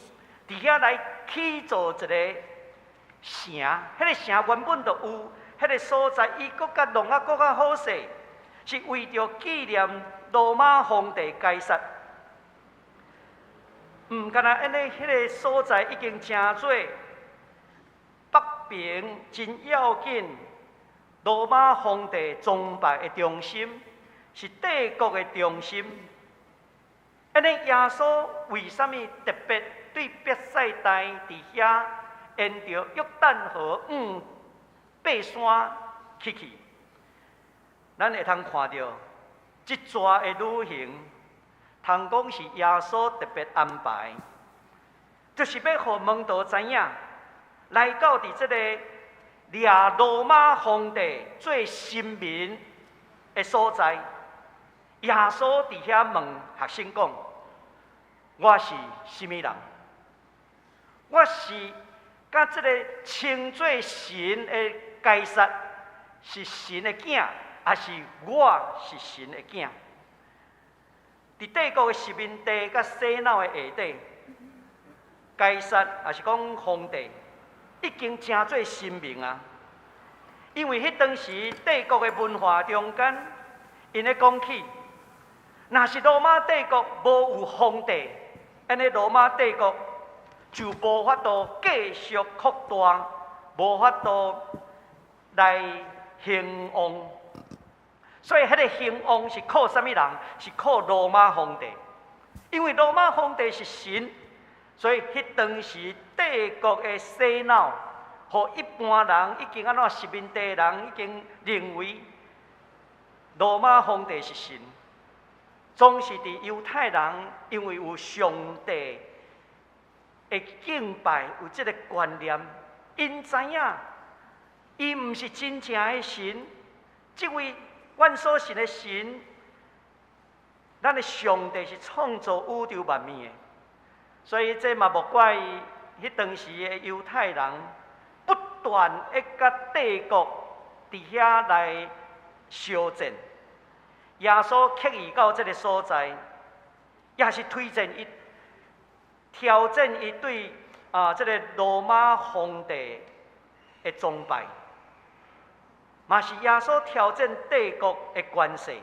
佇遐來起造一個城。彼个城原本就有，彼个所在，伊閣共弄啊閣較好勢，是為著紀念羅馬皇帝該撒。毋干焦按呢，彼个所在已經成做北爿真要緊羅馬皇帝崇拜的中心，是帝國的中心。按呢，耶穌為啥物特別對伯賽大佇遐沿著約旦河往爬山去去？咱會通看著這逝的旅行，通講是耶穌特別安排，就是欲予門徒知影，來到佇這个掠羅馬皇帝做神明的所在，耶穌佇遐問學生講：我是啥物人？我是佮這个稱做神的該撒是神的囝，抑是我是神的囝？佇帝國的殖民地佮洗腦的下底，該撒抑是講皇帝，已經成做神明啊！因為彼當時帝國的文化中間，𪜶咧講起，若是羅馬帝國無有皇帝，按呢羅馬帝國就無法度繼續擴大，無法度來興旺。所以，彼个興旺是靠啥物人？是靠羅馬皇帝。因為羅馬皇帝是神，所以彼當時帝國的洗腦，予一般人已經按怎殖民地人已經認為羅馬皇帝是神。總是佇猶太人，因為有上帝的敬拜，有這个觀念，𪜶知影，伊毋是真正的神，這位阮所信的神，咱的上帝是創造宇宙萬物的，所以這嘛無怪彼當時的猶太人不斷的佮帝國佇遐來相戰。耶穌刻意到這个所在，也是推薦伊挑戰伊對啊這个羅馬皇帝的崇拜。嘛是耶穌挑戰帝國的權勢。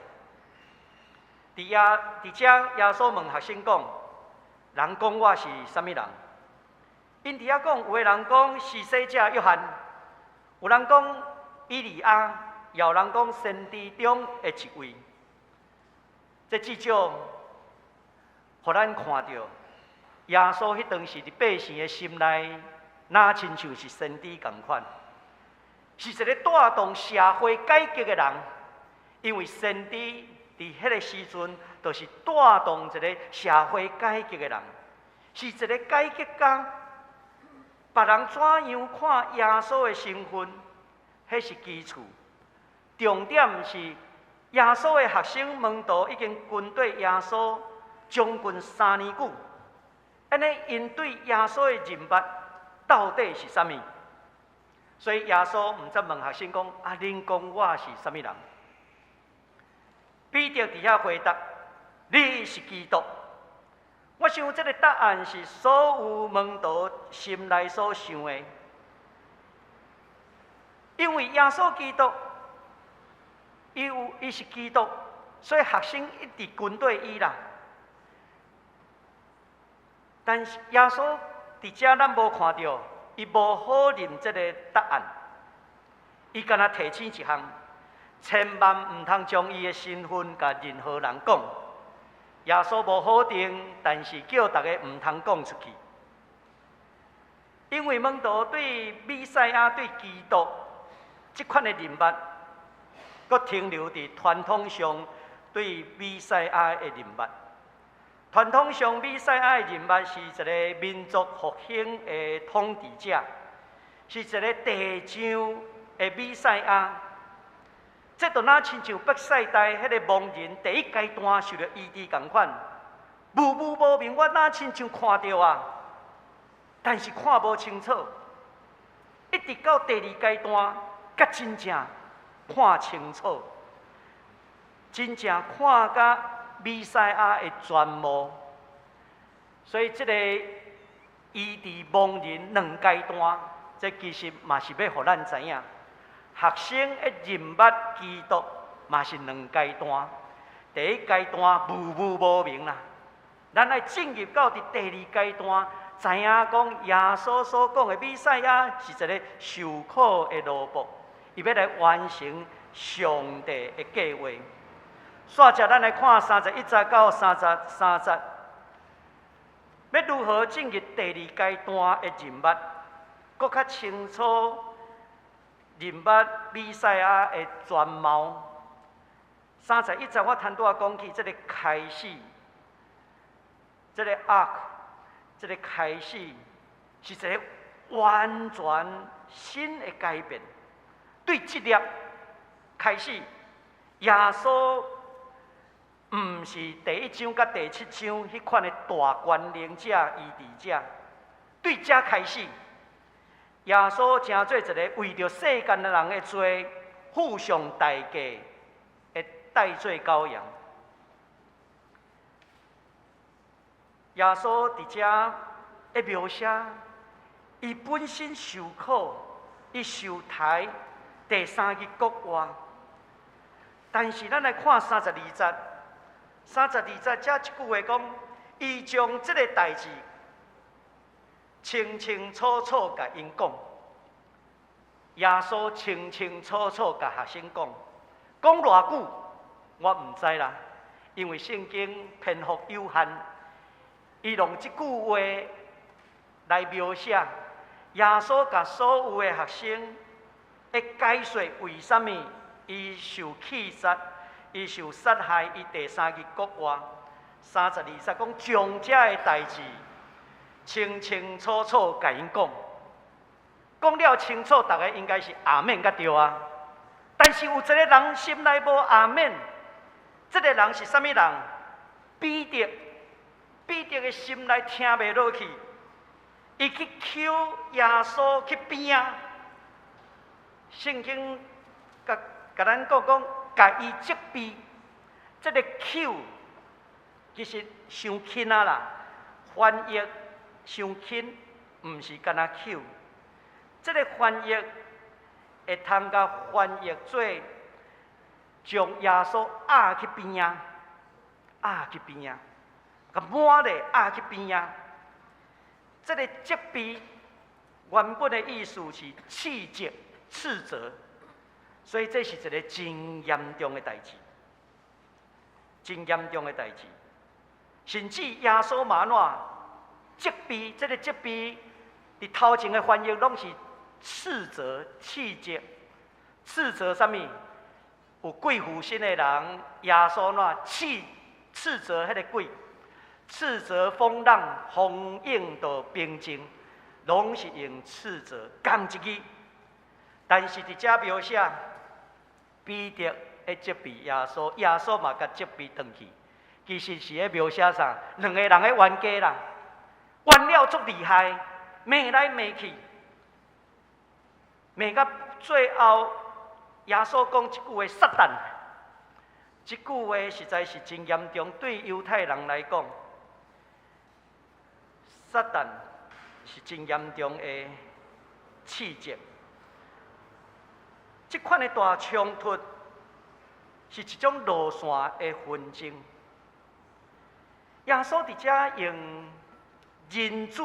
佇遮，耶穌問學生講：人講我是啥物人？𪜶佇遐講，有的人講施洗者約翰，有人講以利亞，也有人講先知中的一位。這至少，予咱看著耶穌彼當時佇百姓的心內，若親像是先知仝款，是一个帶動社會改革的人。因為先知佇彼个時陣，就是帶動一个社會改革的人，是一个改革家。別人怎樣看耶穌的身份，彼是其次。重點是耶穌的學生門徒已經跟綴耶穌將近3年久，按呢𪜶對耶穌的認捌到底是啥物？所以耶穌毋才問學生講：啊，恁講我是啥物人？彼得佇遐回答：你是基督。我想這个答案是所有門徒心內所想的，因為耶穌基督，伊是基督，所以學生一直跟綴伊啦。但是耶穌佇遮咱無看著，伊無否認這个答案，伊干焦提醒一項，千萬毋通將伊的身份共任何人講。耶穌無否定，但是叫逐家毋通講出去，因為門徒對彌賽亞、對基督這款的認捌，閣停留佇傳統上對彌賽亞的認捌。傳統上彌賽亞的認捌是一个民族復興的統治者，是一个地上的彌賽亞。這就若親像伯賽大彼个盲人第一階段受著醫治仝款，霧霧無明，我若親像看著啊，但是看無清楚。一直到第二階段，才真正看清楚，真正看甲彌賽亞的全貌。所以這个醫治盲人兩階段，這其實嘛是欲予咱知影。學生的認捌基督嘛是兩階段，第一階段霧霧無明啦，咱愛進入到佇第二階段，知影講耶穌所講的彌賽亞是一个受苦的奴僕，伊欲來完成上帝的計劃。煞接咱來看31節到33節，欲如何進入第二階段的認捌，閣較清楚認捌彌賽亞的全貌。31節我頭拄仔講起，這个開始，這个 ark，這个開始是一个完全新的改變。對這粒開始，耶穌毋是第一章佮第七章彼款的大權能者、醫治者。對這開始，耶穌成做一个為著世間的人的罪付上代價的代罪羔羊。耶穌佇遮的描寫，伊本身受苦，伊受刣，第三日復活。但是咱來看三十二節，三十二節遮一句話講，伊將這个代誌清清楚楚共𪜶講，耶穌清清楚楚共學生講，講偌久我毋知啦，因為聖經篇幅有限，伊用這句話來描寫耶穌共所有的學生的解說，為啥物伊受棄殺，伊受殺害，伊第三日復活。32節講將這个代誌清清楚楚共𪜶講，講了清楚，逐家應該是阿們才對啊。但是有一个人心內無阿們，這个人是啥物人？彼得，彼得的心內聽袂落去，伊去抾耶穌去邊仔。聖經共共咱講講，共伊責備，這个抾其實傷輕仔啦，翻譯傷輕，毋是干焦抾。這个翻譯會通共翻譯做將耶穌壓去邊仔，壓去邊仔。共抹咧壓去邊仔。這个責備原本的意思是斥責、斥責，所以這是一个真嚴重的代誌，真嚴重的代誌。甚至耶穌嘛怎責備，這个責備佇頭前的翻譯攏是斥責、斥責、斥責啥物？有鬼附身的人，耶穌怎斥責彼个鬼，斥責風浪，風湧就平靜，攏是用斥責仝一字。但是佇遮描寫彼得咧責備耶穌，耶穌嘛共責備轉去。其實是咧描寫啥？兩个人咧冤家啦，冤了足厲害，罵來罵去，罵到最後，耶穌講一句話：撒旦。這句話實在是真嚴重，對猶太人來講，撒旦是真嚴重的斥責。這款的大衝突是一種路線的紛爭。耶穌佇遮用人子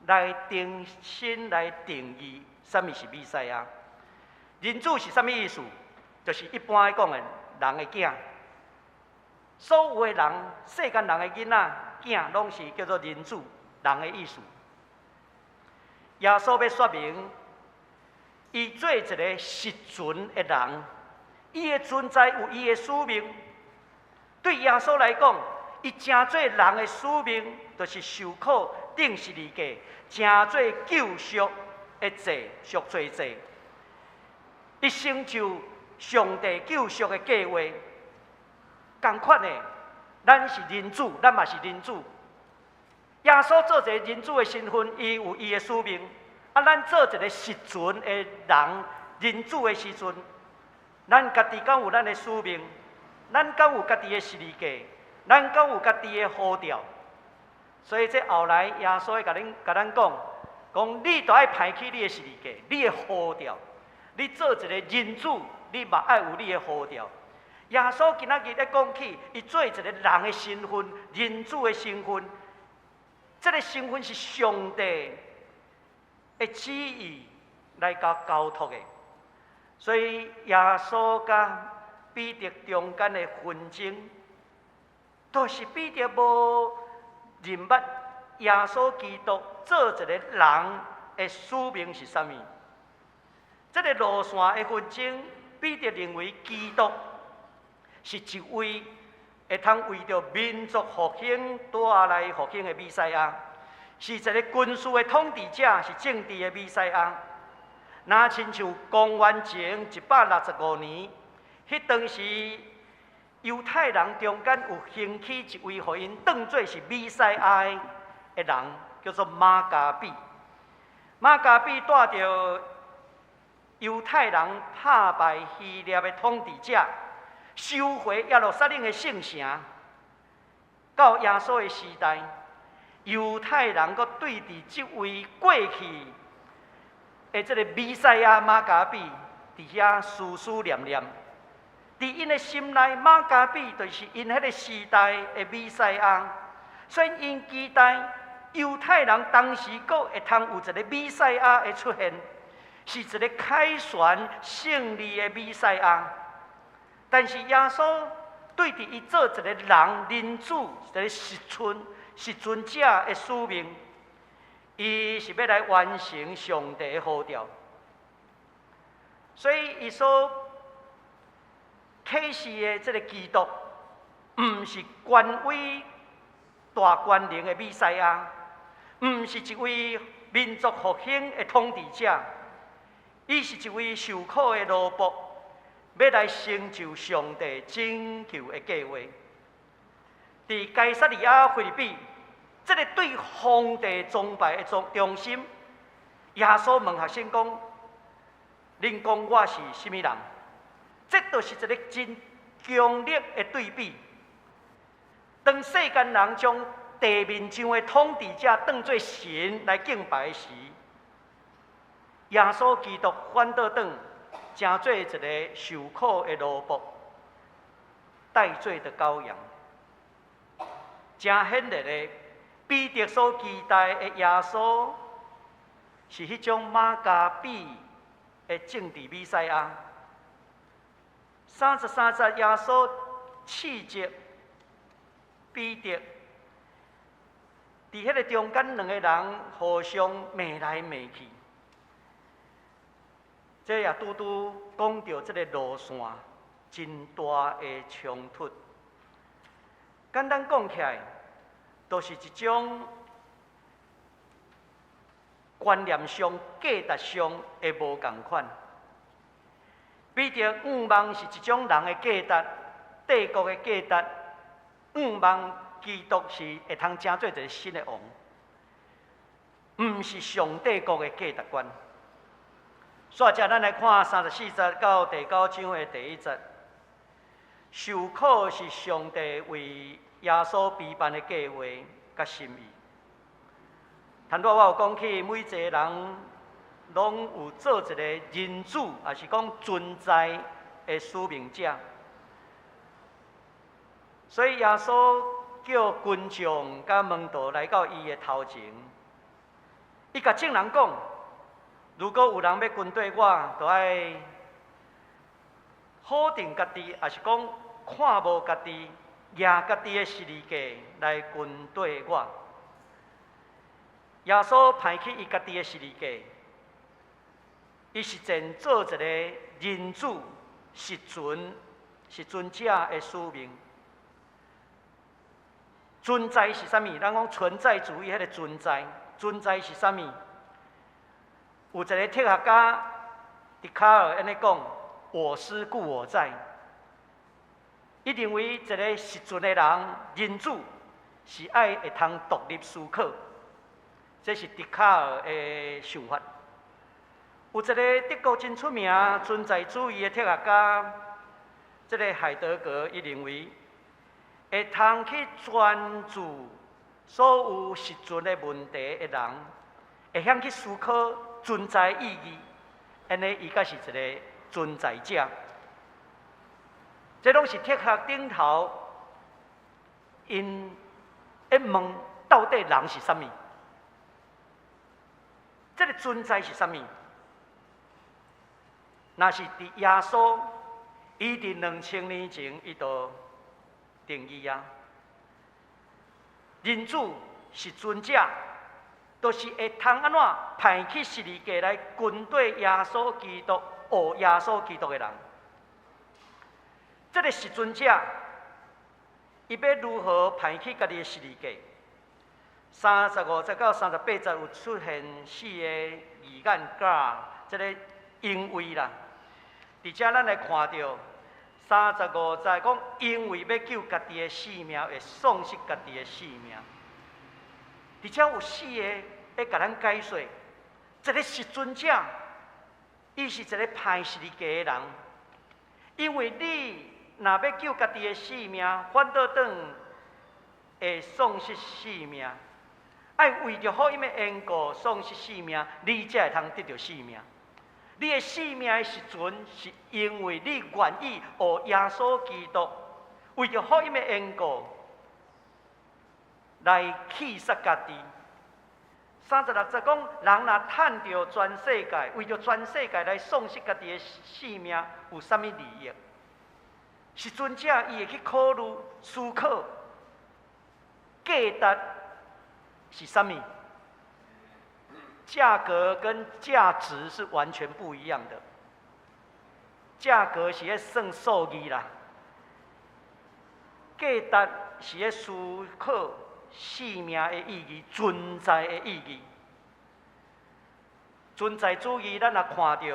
來重新來定義啥物是彌賽亞。人子是啥物意思？就是一般講的人的囝。所有的人，世間人的囡仔、囝，攏是叫做人子，人的意思。耶穌欲說明，伊做一个實存的人，伊的存在有伊的使命。對耶穌來講，伊成做人的使命，就是受苦、釘十字架，成做救贖的祭、贖罪祭。伊成就上帝救贖的計劃。仝款的，咱是人子，咱嘛是人子。耶穌做一个人子的身份，伊有伊的使命。啊，咱做一个實存的人，人子的時陣，咱家己敢有咱的使命？咱敢有家己的十字架？咱敢有家己的呼召？所以這後來耶穌會共咱講，講你著愛拋棄你的十字架，你的呼召。你做一个人子，你嘛愛有你的呼召。耶穌今仔日咧講起，伊做一个人的身份，人子的身份，這个身份是上帝的旨意來共交託的。所以耶穌佮彼得中間的紛爭，就是彼得無認捌耶穌基督做一个人的使命是啥物。這个路線的紛爭，彼得認為基督是一位會通為著民族復興帶來復興的彌賽亞，是一个軍事的統治者，是政治的彌賽亞。若親像公元前165年，彼當時猶太人中間有興起一位，予𪜶當做是彌賽亞的人，叫做馬加比。馬加比帶著猶太人拍敗希臘的統治者，收回耶路撒冷的聖城。到耶穌的時代，猶太人閣對佇這位過去的這个彌賽亞馬加比，佇遐思思念念。佇𪜶的心內，馬加比就是𪜶彼个時代的彌賽亞，所以𪜶期待猶太人當時閣會通有一个彌賽亞的出現，是一个凱旋勝利的彌賽亞。但是耶穌對佇伊做一个人人子，一个實存實存者的使命，伊是欲來完成上帝的呼召，所以伊所啟示的這个基督，毋是權威大權能的彌賽亞，毋是一位民族復興的統治者，伊是一位受苦的奴僕，欲來成就上帝拯救的計劃。佇該撒利亞腓立比，這个對皇帝崇拜的中心，耶穌問學生講：恁講我是啥物人？這就是一个真強烈的對比。當世間人將地面上的統治者當做神來敬拜時，耶穌基督反倒轉，成做一个受苦的奴僕，代罪的羔羊。誠顯然的，彼得所期待的耶穌是彼種馬加比的政治彌賽亞。33節，耶穌斥責彼得，佇彼个中間兩个人互相罵來罵去，這也拄拄講著這个路線真大的衝突。簡單講起來，就是一種觀念上、價值上的無仝款。彼得向望是一種人的價值，帝國的價值，向望基督是會通成做一个新的王，毋是上帝國的價值觀。煞者，咱來看34節到第九章的第一節，受苦是上帝為耶穌備辦的計劃佮心意。頭拄我有講起，每一个人攏有做一个人子，抑是講存在的使命者。所以耶穌叫群眾佮門徒來到伊的頭前，伊共眾人講：如果有人欲跟綴我，就愛否定家己，抑是講看無家己，舉家己的十字架來跟綴我。耶穌拋棄伊家己的十字架，伊實踐做一个人子實存實存者的使命。存在是啥物？咱講存在主義，彼个存在，存在是啥物？有一个哲學家笛卡爾按呢講：我思故我在。伊認為一个實存的人，人子是愛會通獨立思考，這是笛卡爾的想法。有一个德國真出名存在主義的哲學家，這个海德格，伊認為會通去專注所有實存的問題的人，會曉去思考存在意義，按呢伊才是一个存在者。這攏是哲學頂頭，𪜶咧問到底人是啥物？這个存在是啥物？若是佇耶穌，伊佇2000年前，伊就定義啊。人子實存者，就是會通按怎拋棄十字架來跟綴耶穌基督、學耶穌基督的人。這个實存者，伊欲如何拋棄家己的十字架？35節到38節有出現四个字眼佮這个因為啦。佇遮咱來看著35節講，因為欲救家己的性命，會喪失家己的性命。佇遮有四个欲共咱解說，一个實存者，伊是一个拋十字架的人，因為你若欲救家己的性命，反倒轉會喪失性命。愛為著福音的緣故喪失性命，你才會通得著性命。你的性命的實存，是因為你願意學耶穌基督，為著福音的緣故來棄殺家己。36節講，人若趁著全世界，為著全世界來喪失家己的性命，有啥物利益？實存者伊會去考慮思考價值是啥物？價格跟價值是完全不一樣的。價格是咧算數字啦，價值是咧思考生命的意義、存在的意義。存在主義，咱若看著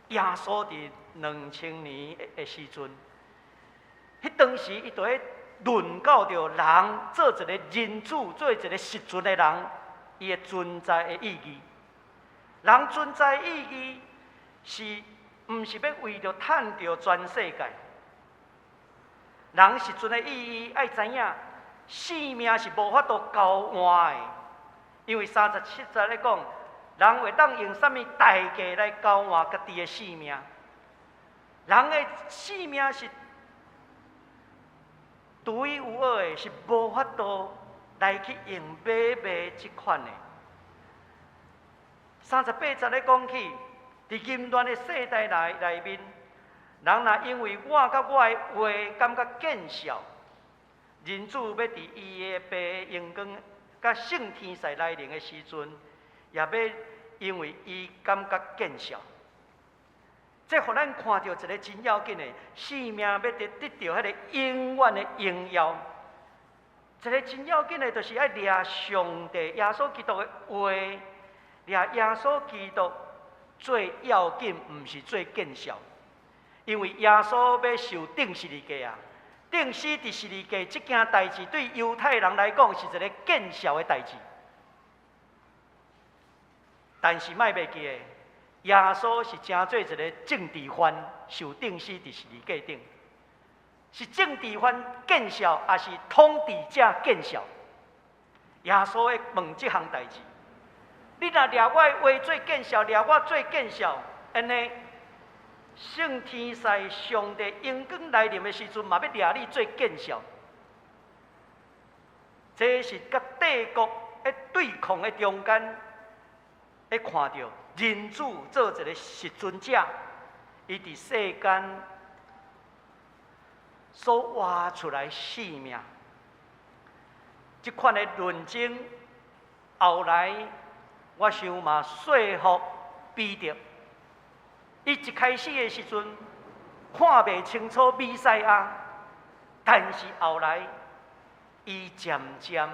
耶穌佇2000年的時陣，彼當時伊就咧論到著人做一个人子，做一个實存的人，伊的存在的意義。人存在意義是毋是欲為著趁著全世界？人實存的意義愛知影，性命是無法度交換的，因為37節咧講，人會當用啥物代價來交換家己的性命？人的性命是獨一無二的，是無法度來去用買賣這款的。38節咧講起，佇淫亂的世代內面，人若因為我佮我的話感覺見笑，人子欲佇伊的爸榮光佮聖天使來臨的時陣，也欲因為伊感覺見笑。這予咱看著一个真要緊的，生命欲得著彼个永遠的榮耀。一个真要緊的，就是愛掠上帝耶穌基督的話，掠耶穌基督做要緊，毋是做見笑。因為耶穌欲受釘十字架啊，釘死佇十字架這件代誌，對猶太人來講是一个見笑的代誌。但是莫袂記得，耶穌是成做一个政治犯，受釘死佇十字架頂，是政治犯見笑，抑是統治者見笑？耶穌會問這項代誌：你若掠我的話做見笑，掠我做見笑，按呢，聖天使上帝榮光來臨的時陣，嘛欲掠你做見笑。這是佮帝國的對抗的中間，會看著人子做一个實存者，伊佇世間所活出來生命，這款的論爭，後來我想嘛說服彼得。伊一開始的時陣看袂清楚彌賽亞，但是後來伊漸漸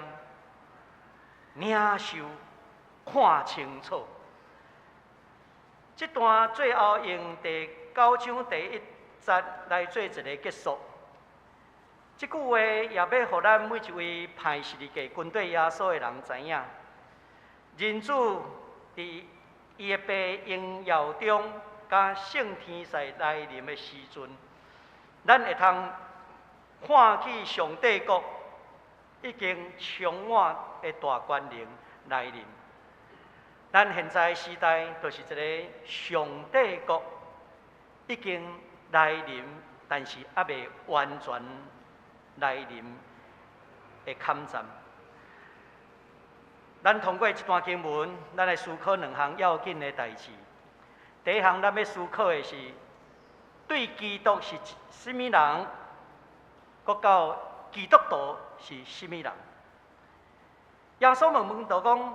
領受看清楚。這段最後用第九章第一節來做一个結束。這句話也欲予咱每一位歹十字架跟綴耶穌的人知影，人子佇伊的爸榮耀中，佮聖天使來臨的時陣，咱會通看見上帝國已經充滿的大權能來臨。咱現在時代就是一个上帝國已經來臨，但是猶未完全來臨的坎站。咱通過這段經文，咱來思考兩項要緊的代誌。第一項，咱欲思考的是對基督是啥物人，閣到基督徒是啥物人。耶穌問門徒講：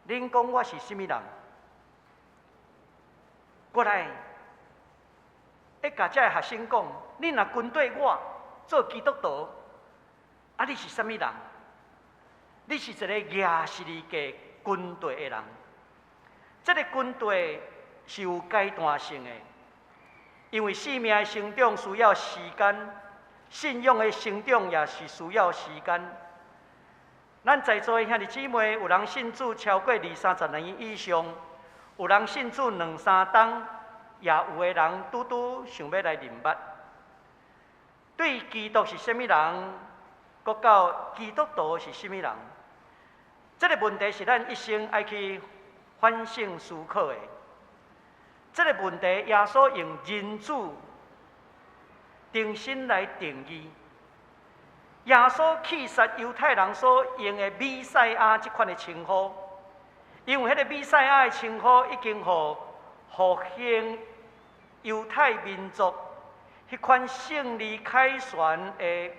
恁講我是啥物人？過來，會共這个學生講：你若跟綴我做基督徒，啊，你是啥物人？你是一个舉十字架跟綴的人。這个跟綴是有階段性的，因為生命的成長需要時間，信仰的成長也是需要時間。咱在座的兄弟姊妹，有人信主超過二三十年以上，有人信主兩三冬，也有的人拄拄想欲來認捌。對基督是啥物人，閣到基督徒是啥物人，這个問題是咱一生愛去反省思考的。這个問題，耶穌用人子重新來定義。耶穌棄殺猶太人所用的彌賽亞這款的稱呼，因為彼个彌賽亞的稱呼已經予復興猶太民族彼款勝利凱旋的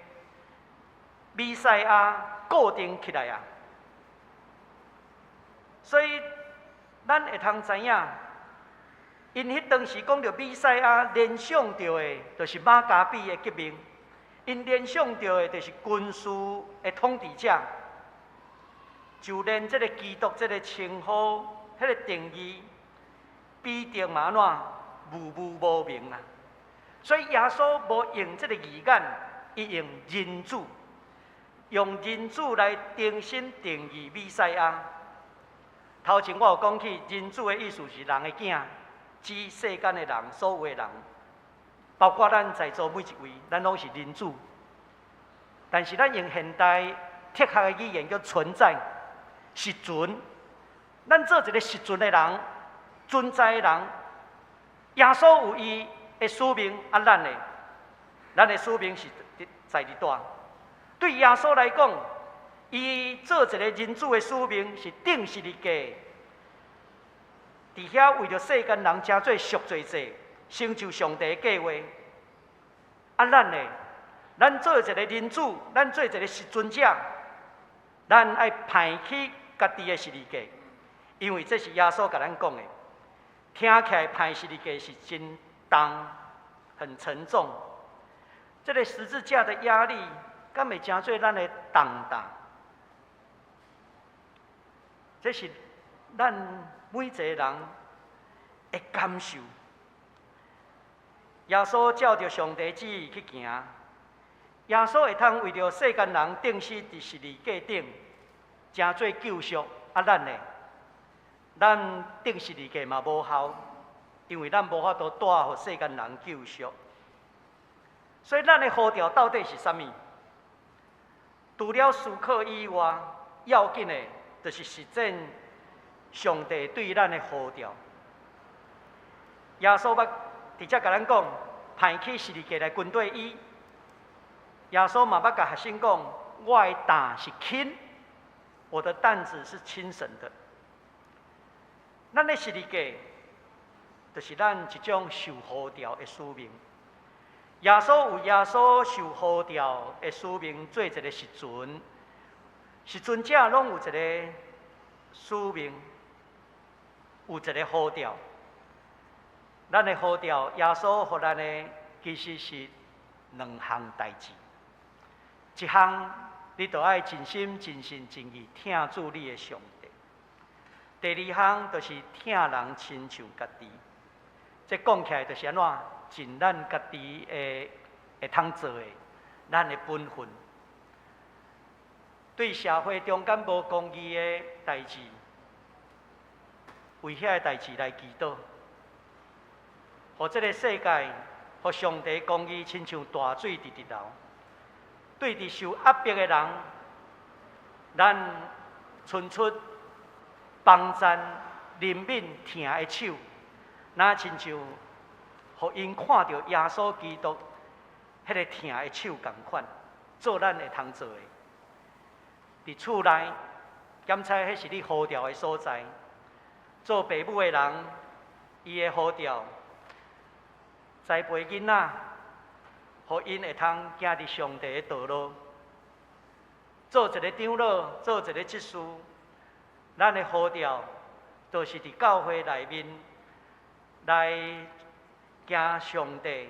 彌賽亞固定起來啊。所以咱會通知影，𪜶彼當時講著彌賽亞，聯想著的，就是馬加比的革命；𪜶聯想著的，就是軍事的統治者。就連這个基督這个稱呼，彼个定義，彼得嘛按怎模糊無明啊。所以耶穌無用這个字眼，伊用人子，用人子來重新定義彌賽亞。頭前我有講起，人子的意思是人的囝，指世間的人，所有的人，包括咱在座每一位，咱攏是人子。但是咱用現代哲學的語言叫存在、實存。咱做一个實存的人，存在的人，耶穌有伊的使命，啊，咱的使命是佇在佇佗。對耶穌來講，伊做一个人子的使命是釘十字架，佇遐為著世間人成做贖罪祭，成就上帝的計劃。啊，咱呢？咱做一个人子，咱做一个實踐者，咱愛攀起家己的十字架，因為這是耶穌共咱講的。聽起來攀十字架是真重、很沉重。這个十字架的壓力，敢會成做咱的重擔？這是咱每一个人的感受。耶穌照著上帝旨意去行，耶穌會通為著世間人釘死佇十字架頂，成做救贖。啊，咱呢？咱釘十字架嘛無效，因為咱無法度帶予世間人救贖。所以，咱的呼召到底是啥物？除了思考以外，要緊的，就是實踐上帝對咱的呼召。耶穌捌直接共咱講，攀起十字架來跟綴伊。耶穌嘛捌共學生講，我的擔是輕，我的擔子是輕省的。咱的十字架，就是咱一種受呼召的使命。耶穌有耶穌受呼召的使命，做一个實踐。實踐者攏有一个使命，有一个呼召。咱的呼召，耶穌予咱的其實是兩項代誌。一項，你著愛盡心、盡性、盡意疼主你的上帝。第二項就是疼人親像家己。這講起來就是按怎？盡咱家己會會通做的，咱的本分。對社會中間無公義的代誌，為遐个代誌來祈禱，予這个世界，予上帝公義親像大水直直流。對佇受壓迫的人，咱伸出幫贊、憐憫、疼的手，若親像予𪜶看著耶穌基督彼个疼的手仝款，做咱會通做的。佇厝內檢查，彼是你呼召的所在。做爸母的人，伊的呼召，栽培囡仔，予𪜶會通行佇上帝的道路。做一个長老，做一個執事，咱的呼召，就是佇教會內面來行上帝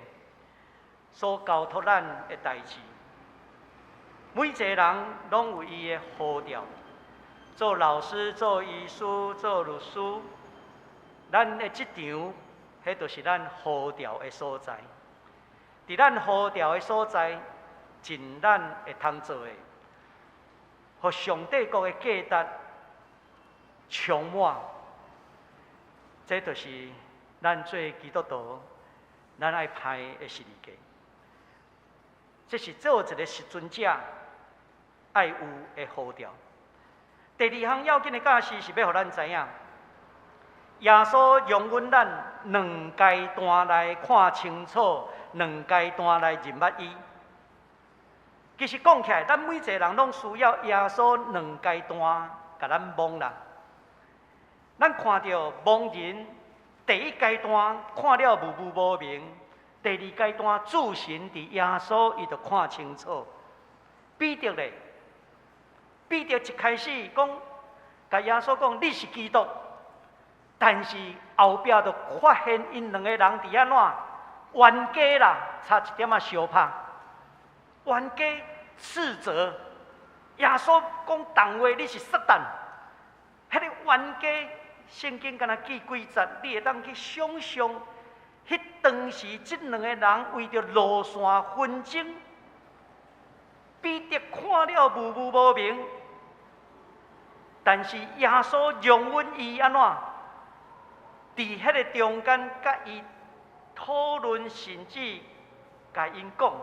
所交託咱的代誌。每一个人攏有伊的呼召，做老師、做醫師、做律師，咱的職場，彼就是咱呼召的所在。佇咱呼召的所在，盡咱會通做的，予上帝國的價值充滿。這就是咱做基督徒，咱愛攀的十字架。這是做一个實踐者愛有的呼召。第二項要緊的教示是欲予咱知影，耶穌容允咱兩階段來看清楚，兩階段來認捌伊。其實講起來，咱每一個人攏需要耶穌兩階段共咱摸啦。咱看著盲人第一階段看了霧霧無明，第二階段注神佇耶穌，伊就看清楚。彼得咧，彼得一開始講，共耶穌講你是基督，但是後壁就發現𪜶兩個人佇按怎冤家啦，差一點仔相拍，冤家斥責耶穌講重話，你是撒旦，彼个冤家聖經敢若記幾節，你會當去想象，彼當時這兩个人為著路線紛爭，彼得看了霧霧無明，但是耶穌容允伊按怎？佇彼个中間佮伊討論，甚至共𪜶講：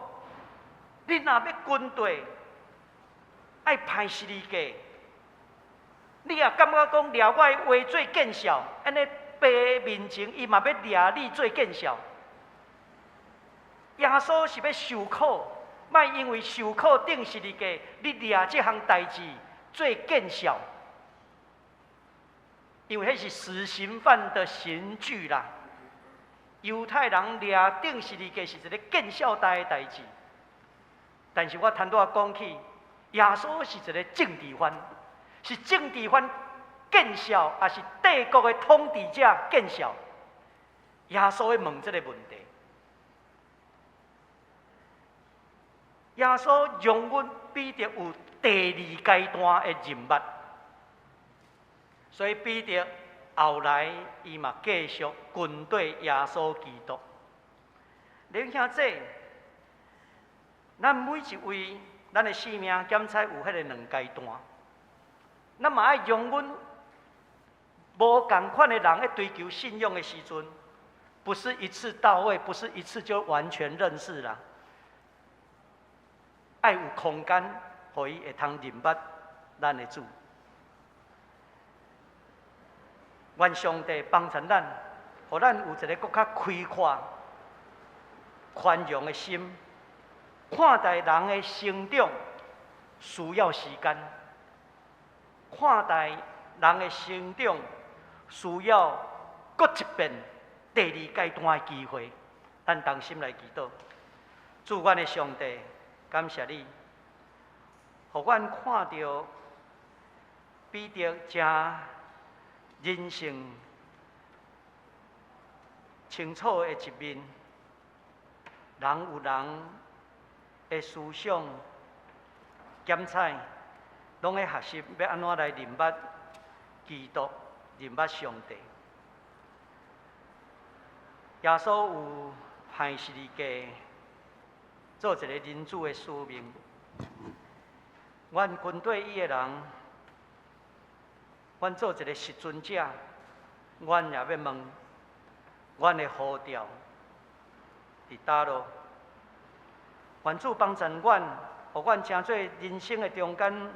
你若欲跟綴，愛攀十字架。你若感覺講掠我的話做見笑，按呢父面前伊嘛欲掠你做見笑。耶穌是欲受苦，莫因為受苦釘十字架，你掠這項代誌做見笑，因為彼是死刑犯的刑具啦。猶太人掠釘十字架是一个見笑大的代誌，但是我頭拄仔講起，耶穌是一个政治犯，是政治犯見笑，抑是帝國的統治者見笑。耶穌會問這个問題。耶穌容忍彼得有第二階段的認捌，所以彼得後來伊嘛繼續跟綴耶穌基督。弟兄姊，咱每一位，咱的生命檢測有彼个兩階段，咱嘛愛容忍無仝款的人咧追求信仰的時陣，不是一次到位，不是一次就完全認識啦。愛有空間，予伊會通認捌咱的主。願上帝幫助咱，予咱有一个閣較開闊、寬容的心，看待人的成長需要時間，看待人的成長需要閣一遍第二階段的機會。咱同心來祈禱，主阮的上帝，感謝你，予阮看著彼得誠人性清楚的一面。人有人的思想檢採，攏咧學習欲按怎來認捌基督，認捌上帝。耶穌有派十字架做一个人子的使命，阮跟綴伊的人，阮做一个實踐者，阮也欲問，阮的呼召佇佗落？願主幫助阮，予阮成做人生的中間，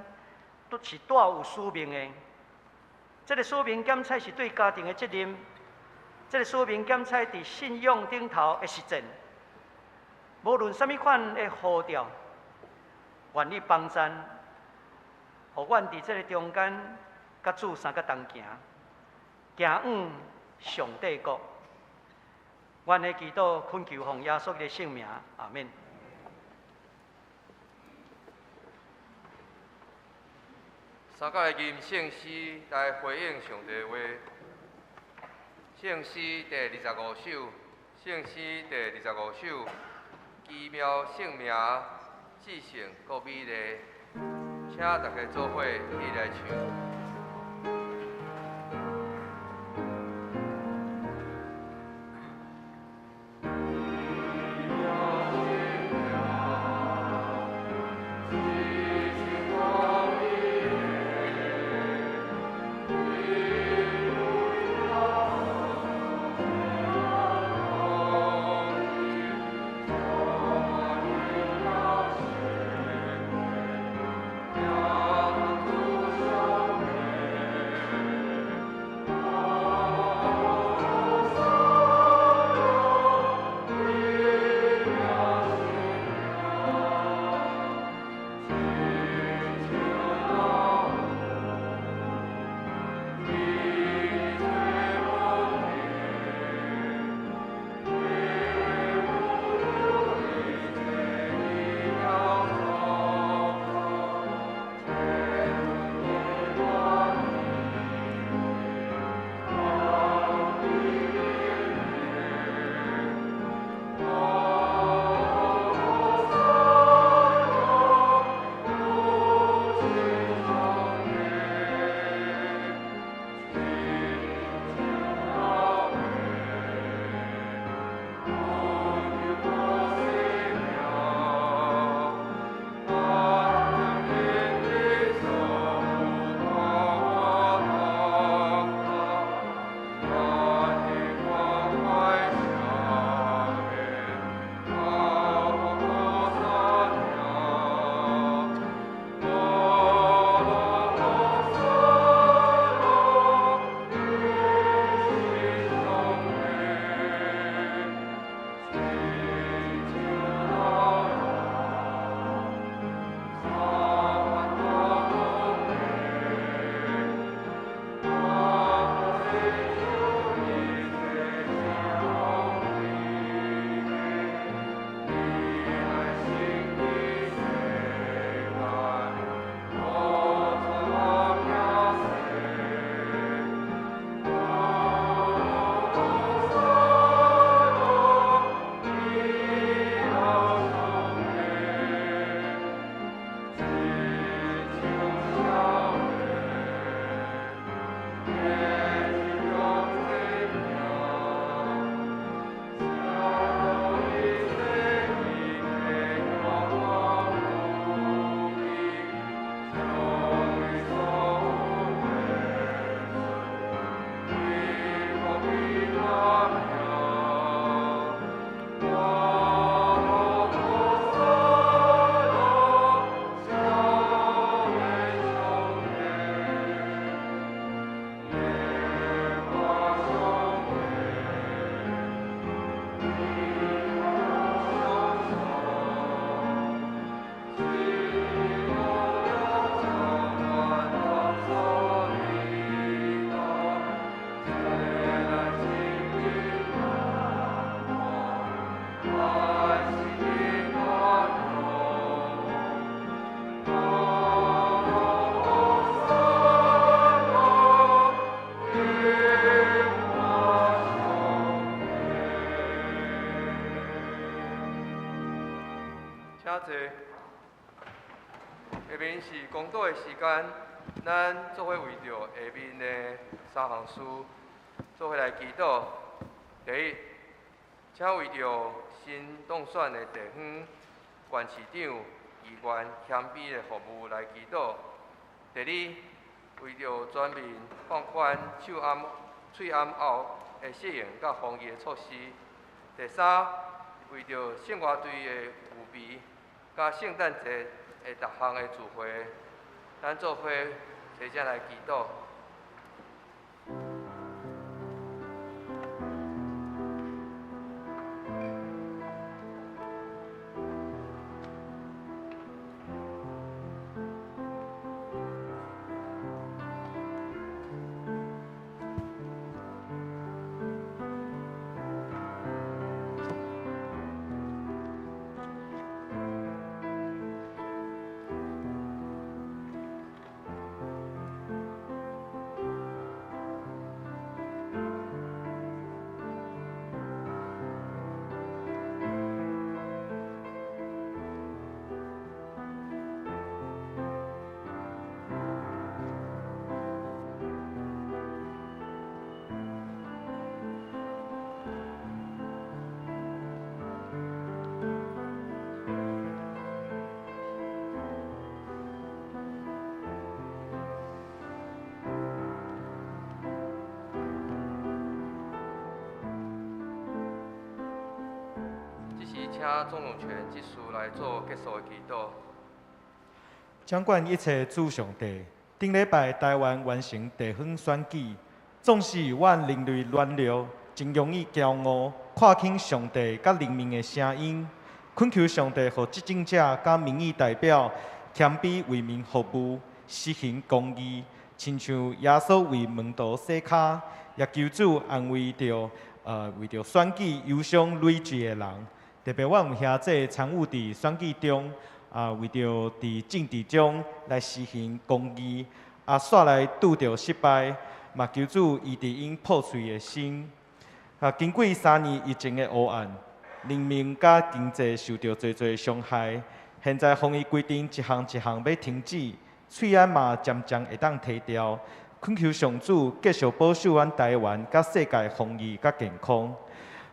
都是帶有使命的。這个使命檢測是對家庭的責任，這个使命檢測佇信仰頂頭的實踐。無論啥物款的呼召，願你幫贊，予阮佇這个中間，佮主相佮同行，行往上帝國。阮的祈禱懇求奉耶穌的聖名，阿們。三個來吟聖詩來回應上帝的話。聖詩第25首，聖詩第25首，奇妙聖名，至聖閣美麗，請大家做伙起來唱。的时间，咱做伙为著下面的三项事，做伙来祈祷。第一，请为著新当选的地方县市长、议员谦卑的服务来祈祷。第二，为著全面放宽手暗、喙暗后的适应佮防疫的措施。第三，为著圣歌队的预备，佮圣诞节的逐项的聚会，咱做伙齐声来祈祷。请钟永泉执事来做结束的祈祷。掌管一切主上帝，顶礼拜台湾完成地方选举，纵使阮人类软弱，真容易骄傲，看轻上帝佮人民的声音，恳求上帝予执政者佮民意代表谦卑为民服务，实行公义，亲像耶稣为门徒洗跤，也求主安慰著为著选举忧伤累积的人。特别阮有兄弟参与伫选举中，为著伫政治中来实行公义，煞来拄著失败，嘛求主医治𪜶破碎的心。经过3年疫情的黑暗，人民佮经济受著济济伤害。现在防疫规定一项一项欲停止，喙罨嘛渐渐会当提掉。恳求上主继续保守阮台湾佮世界防疫佮健康。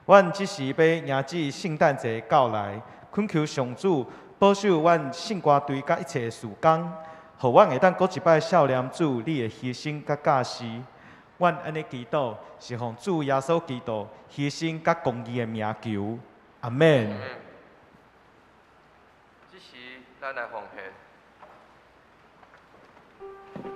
阮这时欲迎接圣诞节到来，恳求上主保守阮圣歌队佮一切事工，予阮会当阁一摆少念主你的牺牲佮教示。阮按呢祈祷，是奉主耶稣基督牺牲佮公义的名求。阿们。这时，咱来奉献。主。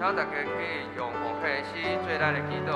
請大家可以用奉獻的詩做咱的祈禱。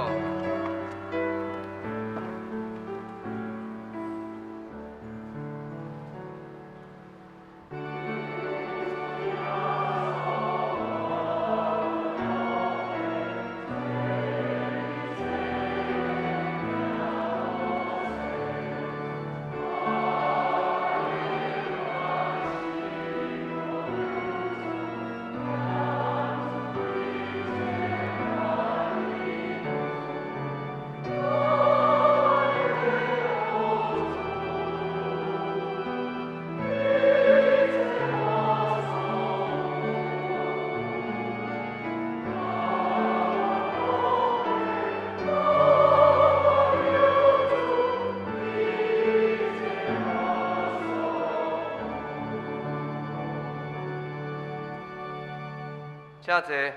請坐，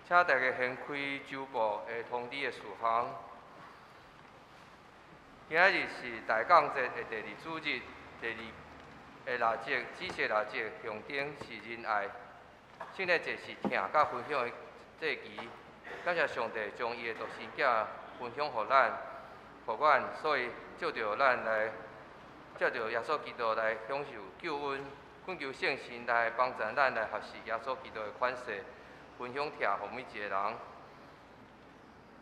請大家掀開周報的通知的事項。今仔日是大降節的第二主日，第二的蠟燭，紫色蠟燭象徵是仁愛。聖誕節是疼佮分享的節期，感謝上帝將伊的獨生囝分享予咱，予阮，所以借著咱來，借著耶穌基督來享受救恩。懇求聖神來幫助咱來學習耶穌基督的款式，分享疼予每一個人。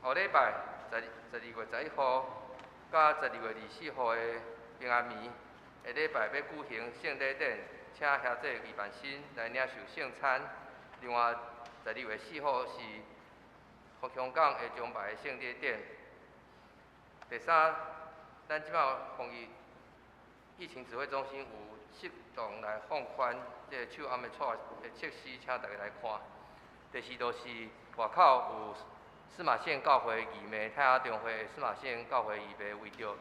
後禮拜12月11號佮12月24號的平安暝，下禮拜欲舉行聖禮典，請兄弟李萬新來領受聖餐。另外，12月4號是香港的崇拜聖禮典。第三，咱這擺防疫疫情指揮中心有適當來放寬這個手頷的措的設施，請大家來看。第四，就是外口有司馬縣教會義賣，泰雅中會司馬縣教會義賣，為著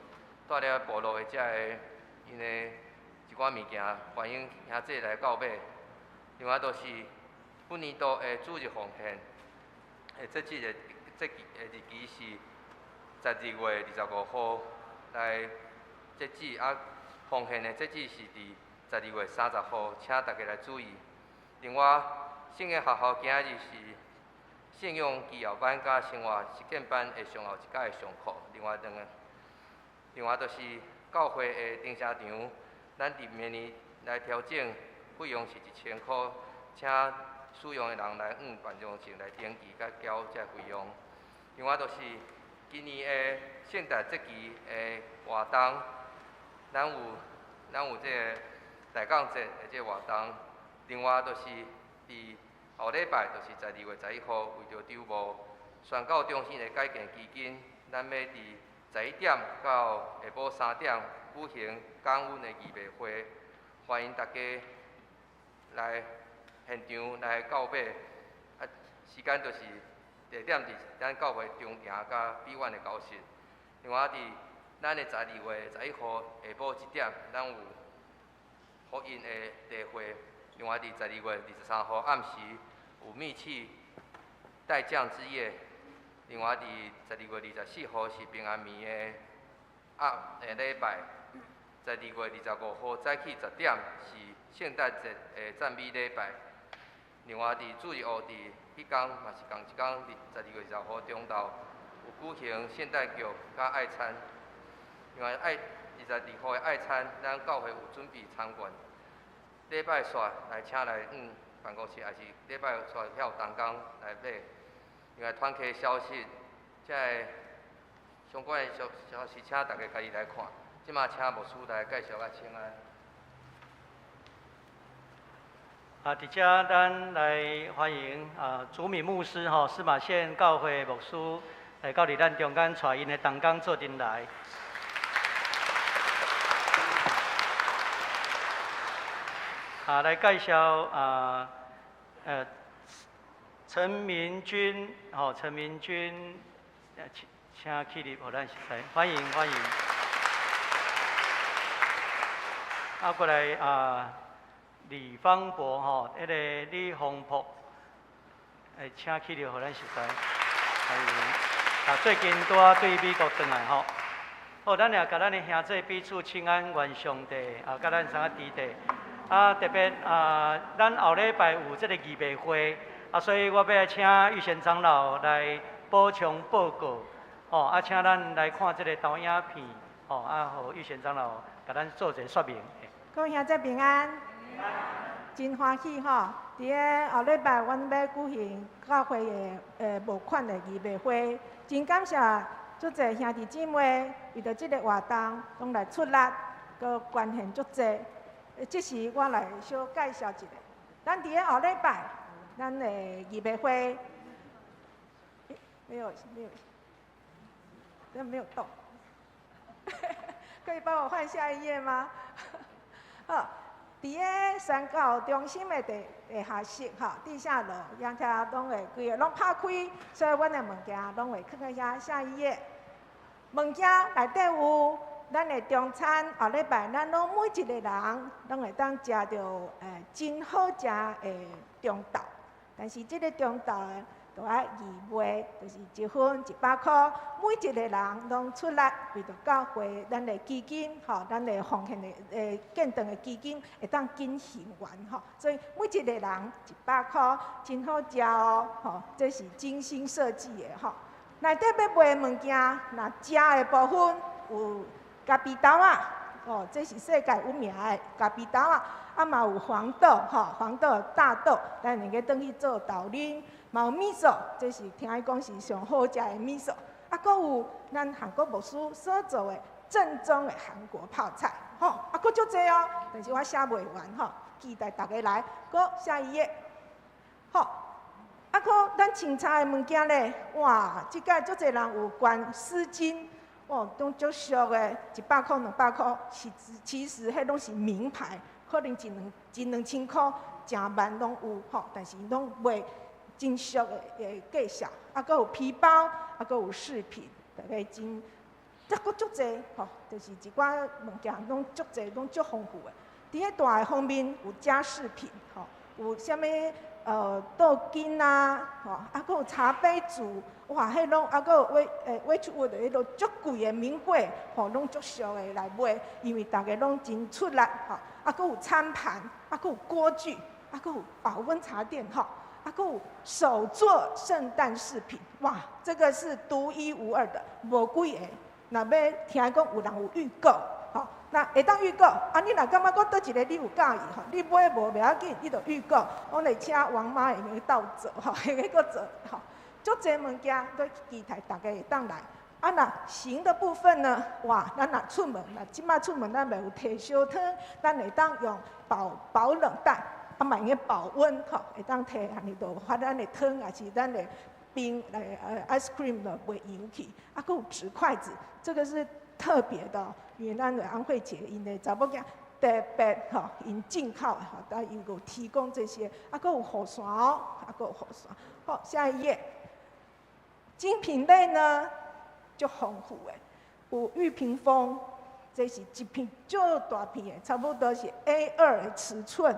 帶了部落的這个𪜶的一寡物件，歡迎兄弟來購買。另外，就是本年度的主日奉獻的截止的節期的日期是12月25號來截止啊。奉獻的截止是佇12月30號，請大家來注意。另外，聖經學校今仔日是信用基要班佮生活實踐班的上後一屆的上課。另外兩個，另外就是教會的停車場，咱佇明年來調整費用是1000箍，請使用的人來往辦公室來登記佮繳這費用。另外就是今年的聖誕節期的活動。咱有這个大降節的這个活動，另外就是佇後禮拜，就是12月11號，為著籌募宣教中心的改建基金，咱欲佇11點到下晡3點舉行感恩的義賣會，歡迎大家來現場來購買。啊，時間就是地點佇咱教會中庭佮美苑的教室。另外佇咱的12月11號下晡1點，咱有福音的例會。另外，佇12月23號暗時有密契代降之夜。另外，佇12月24號是平安暝的暗的禮拜。12月25號早起10點是聖誕節的讚美禮拜。另外，佇主日學佇彼工嘛是仝一工，佇12月25號中晝有舉行聖誕劇佮愛餐。另外，愛22號的愛餐，咱教會有準備餐券。禮拜煞來請來往辦公室，抑是禮拜煞遐有同工來買。另外，團契消息，這个相關的消息，請大家家己來看。這馬請牧師來介紹佮請安。啊，佇遮咱來歡迎啊，祖敏牧師吼，司馬縣教會牧師來到佇咱中間，帶𪜶的同工做陣來。啊，來介紹啊，陳明君，吼，陳明君，請起立，予咱熟似，歡迎歡迎。啊，過來啊，李方博，吼，彼个李方博，請起立，予咱熟似，歡迎。啊，最近拄仔對美國轉來，吼。好，咱也共咱的兄弟彼此請安，願上帝啊，佮咱三个弟弟。啊，特別啊，咱後禮拜有這個預備會，啊，所以我欲來請玉賢長老來補充報告，吼，啊，請咱來看這個投影片，吼，啊，予玉賢長老共咱做一個說明。各位兄弟平安，真歡喜吼！佇咧後禮拜，阮欲舉行教會的募款的預備會，真感謝足濟兄弟姊妹為著這个活動，攏來出力，閣捐獻足濟。這時我來小介紹一下，咱佇咧後禮拜，咱的預備會，沒有沒有，這沒有動，可以幫我換下一頁嗎？好，佇咧宣教中心的地下室吼，地下樓，陽台攏會規个攏拍開，所以阮的物件攏會囥佇遐。下一頁，物件內底有咱的中餐，後禮拜咱攏每一個人攏會當食著真好食的中晝。但是這个中晝著愛預買，就是一份100箍，每一個人攏出力為著教會咱的基金，吼，咱的奉獻的建堂的基金會當緊還完吼，所以每一個人100箍，真好食哦，吼，這是精心設計的吼。內底欲賣的物件，若食的部分有咖啡豆仔，哦，這是世界有名的咖啡豆仔，啊嘛有黃豆，吼，黃豆、大豆，咱會用轉去做豆奶。嘛有味噌，這是聽伊講是上好食的味噌。啊，閣有咱韓國牧師所做的正宗的韓國泡菜，吼，啊，閣足濟哦。但是我寫袂完吼，期待大家來。閣下一頁，好，啊，閣咱清茶的物件咧，哇，這擺足濟人有捐絲巾，哦，攏足俗的，100箍、200箍，是其實彼攏是名牌，可能一兩一兩千箍、成萬攏有吼，但是攏賣。真俗的介紹，啊，閣有皮包，啊，閣有飾品，大家真，這閣足濟吼，就是一寡物件攏足濟，攏足豐富的。佇咧大的方面有家飾品，吼，有啥物桌巾啊，吼，啊，閣有茶杯組，哇，彼攏啊，閣有威出的彼落足貴的名貴，吼，攏足俗的來買，因為大家攏真出力，吼，啊，閣有餐盤，啊，閣有鍋具，啊，閣有保溫茶墊，吼。啊，閣有手作聖誕飾品，哇，這個是獨一無二的，無幾个。若欲聽講有人有預購，吼，那會當預購。啊，你若感覺講佗一个你有佮意吼，你買無袂要緊，你就預購。我會請王媽會用鬥做，吼，會用閣做，吼，足濟物件都期待大家會當來。啊，若行的部分呢？哇，咱若出門，若這擺出門，咱袂有提燒湯，咱會當用保冷袋。啊，嘛會用保溫吼，會當提按呢就發咱的湯，抑是咱的冰來ice cream 就袂溶去。啊，閣有紙筷子，這個是特別的，因為咱的安慧姐𪜶的查某囝特別吼，𪜶進口吼，但𪜶有提供這些。啊，閣有雨傘哦，啊，閣有雨傘。好，下一頁。精品類呢，足豐富的，有玉屏風，這是一片足大片的，差不多是 A2 的尺寸。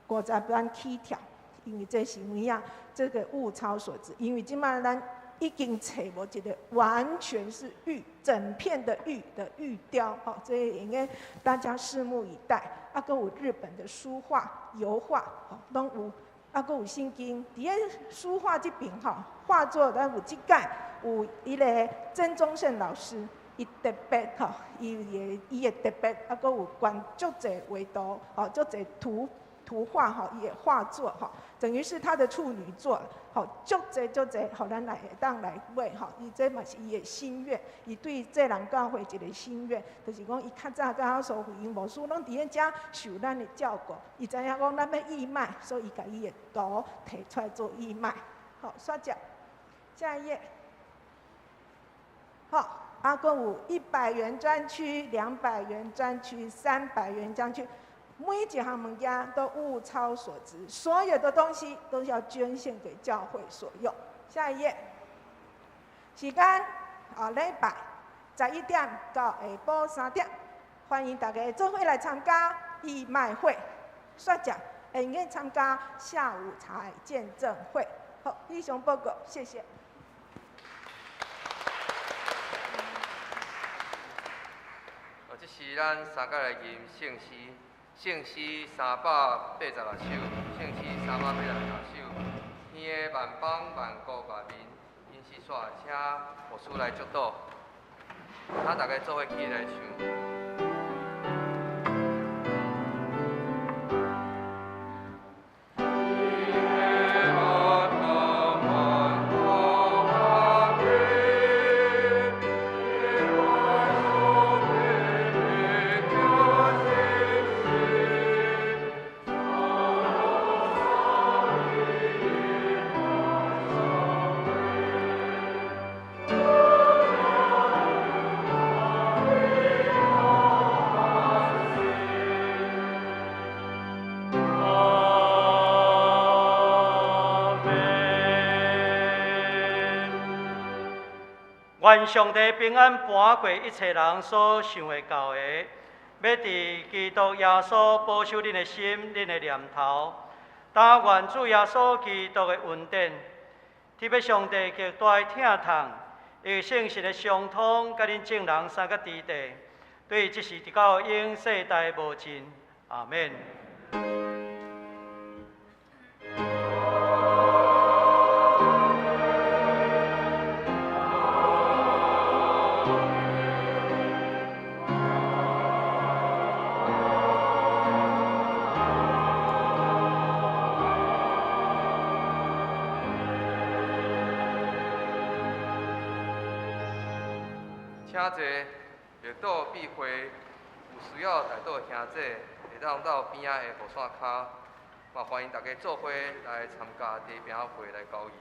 50萬起跳，因為這是有影，這個物超所值。因為這擺咱已經揣無一個完全是玉，整片的玉的玉雕，吼，這應該大家拭目以待。啊，閣有日本的書畫、油畫，吼，攏有。啊，閣有聖經。佇咧書畫這邊，吼，畫作咱有這擺有彼个曾宗盛老師，伊特別吼，伊會特別，啊，閣有捐足濟畫圖，吼，足濟圖。圖畫吼，伊的畫作吼，等於是他的處女作，吼，足濟足濟，予咱來會當來買吼，伊這嘛是伊的心願，伊對這人教會一個心願，就是講伊較早佮蘇慧英牧師攏佇咧遮受咱的照顧，伊知影講咱欲義賣，所以伊共伊的圖提出來做義賣。好，煞接，下一頁。好，啊，閣有100元專區、200元專區、300元專區。每一項物件都物超所值，所有的東西都要捐獻給教會所用。下一頁，時間啊，禮拜11點到下晡3點，歡迎大家做伙來參加義賣會，煞接會用參加下午茶的見證會。好，以上報告，謝謝。這是咱三角來吟聖詩。圣诗386首，圣诗386首，天的万邦万国万民，𪜶是煞，请牧师来祝祷，请大家做伙起来唱。愿上帝平安搬过一切人所想会到的，欲伫基督耶稣保守恁的心、恁的念头。但愿主耶稣基督的恩典，特别上帝极大的疼痛，伊圣神的相通，佮恁众人三个弟弟，对这时直到永世代无尽。阿们。请坐，绿岛闭会，有需要代祷的兄弟，会当到边仔的雨伞跤，嘛欢迎大家做伙来参加地饼会来交谊。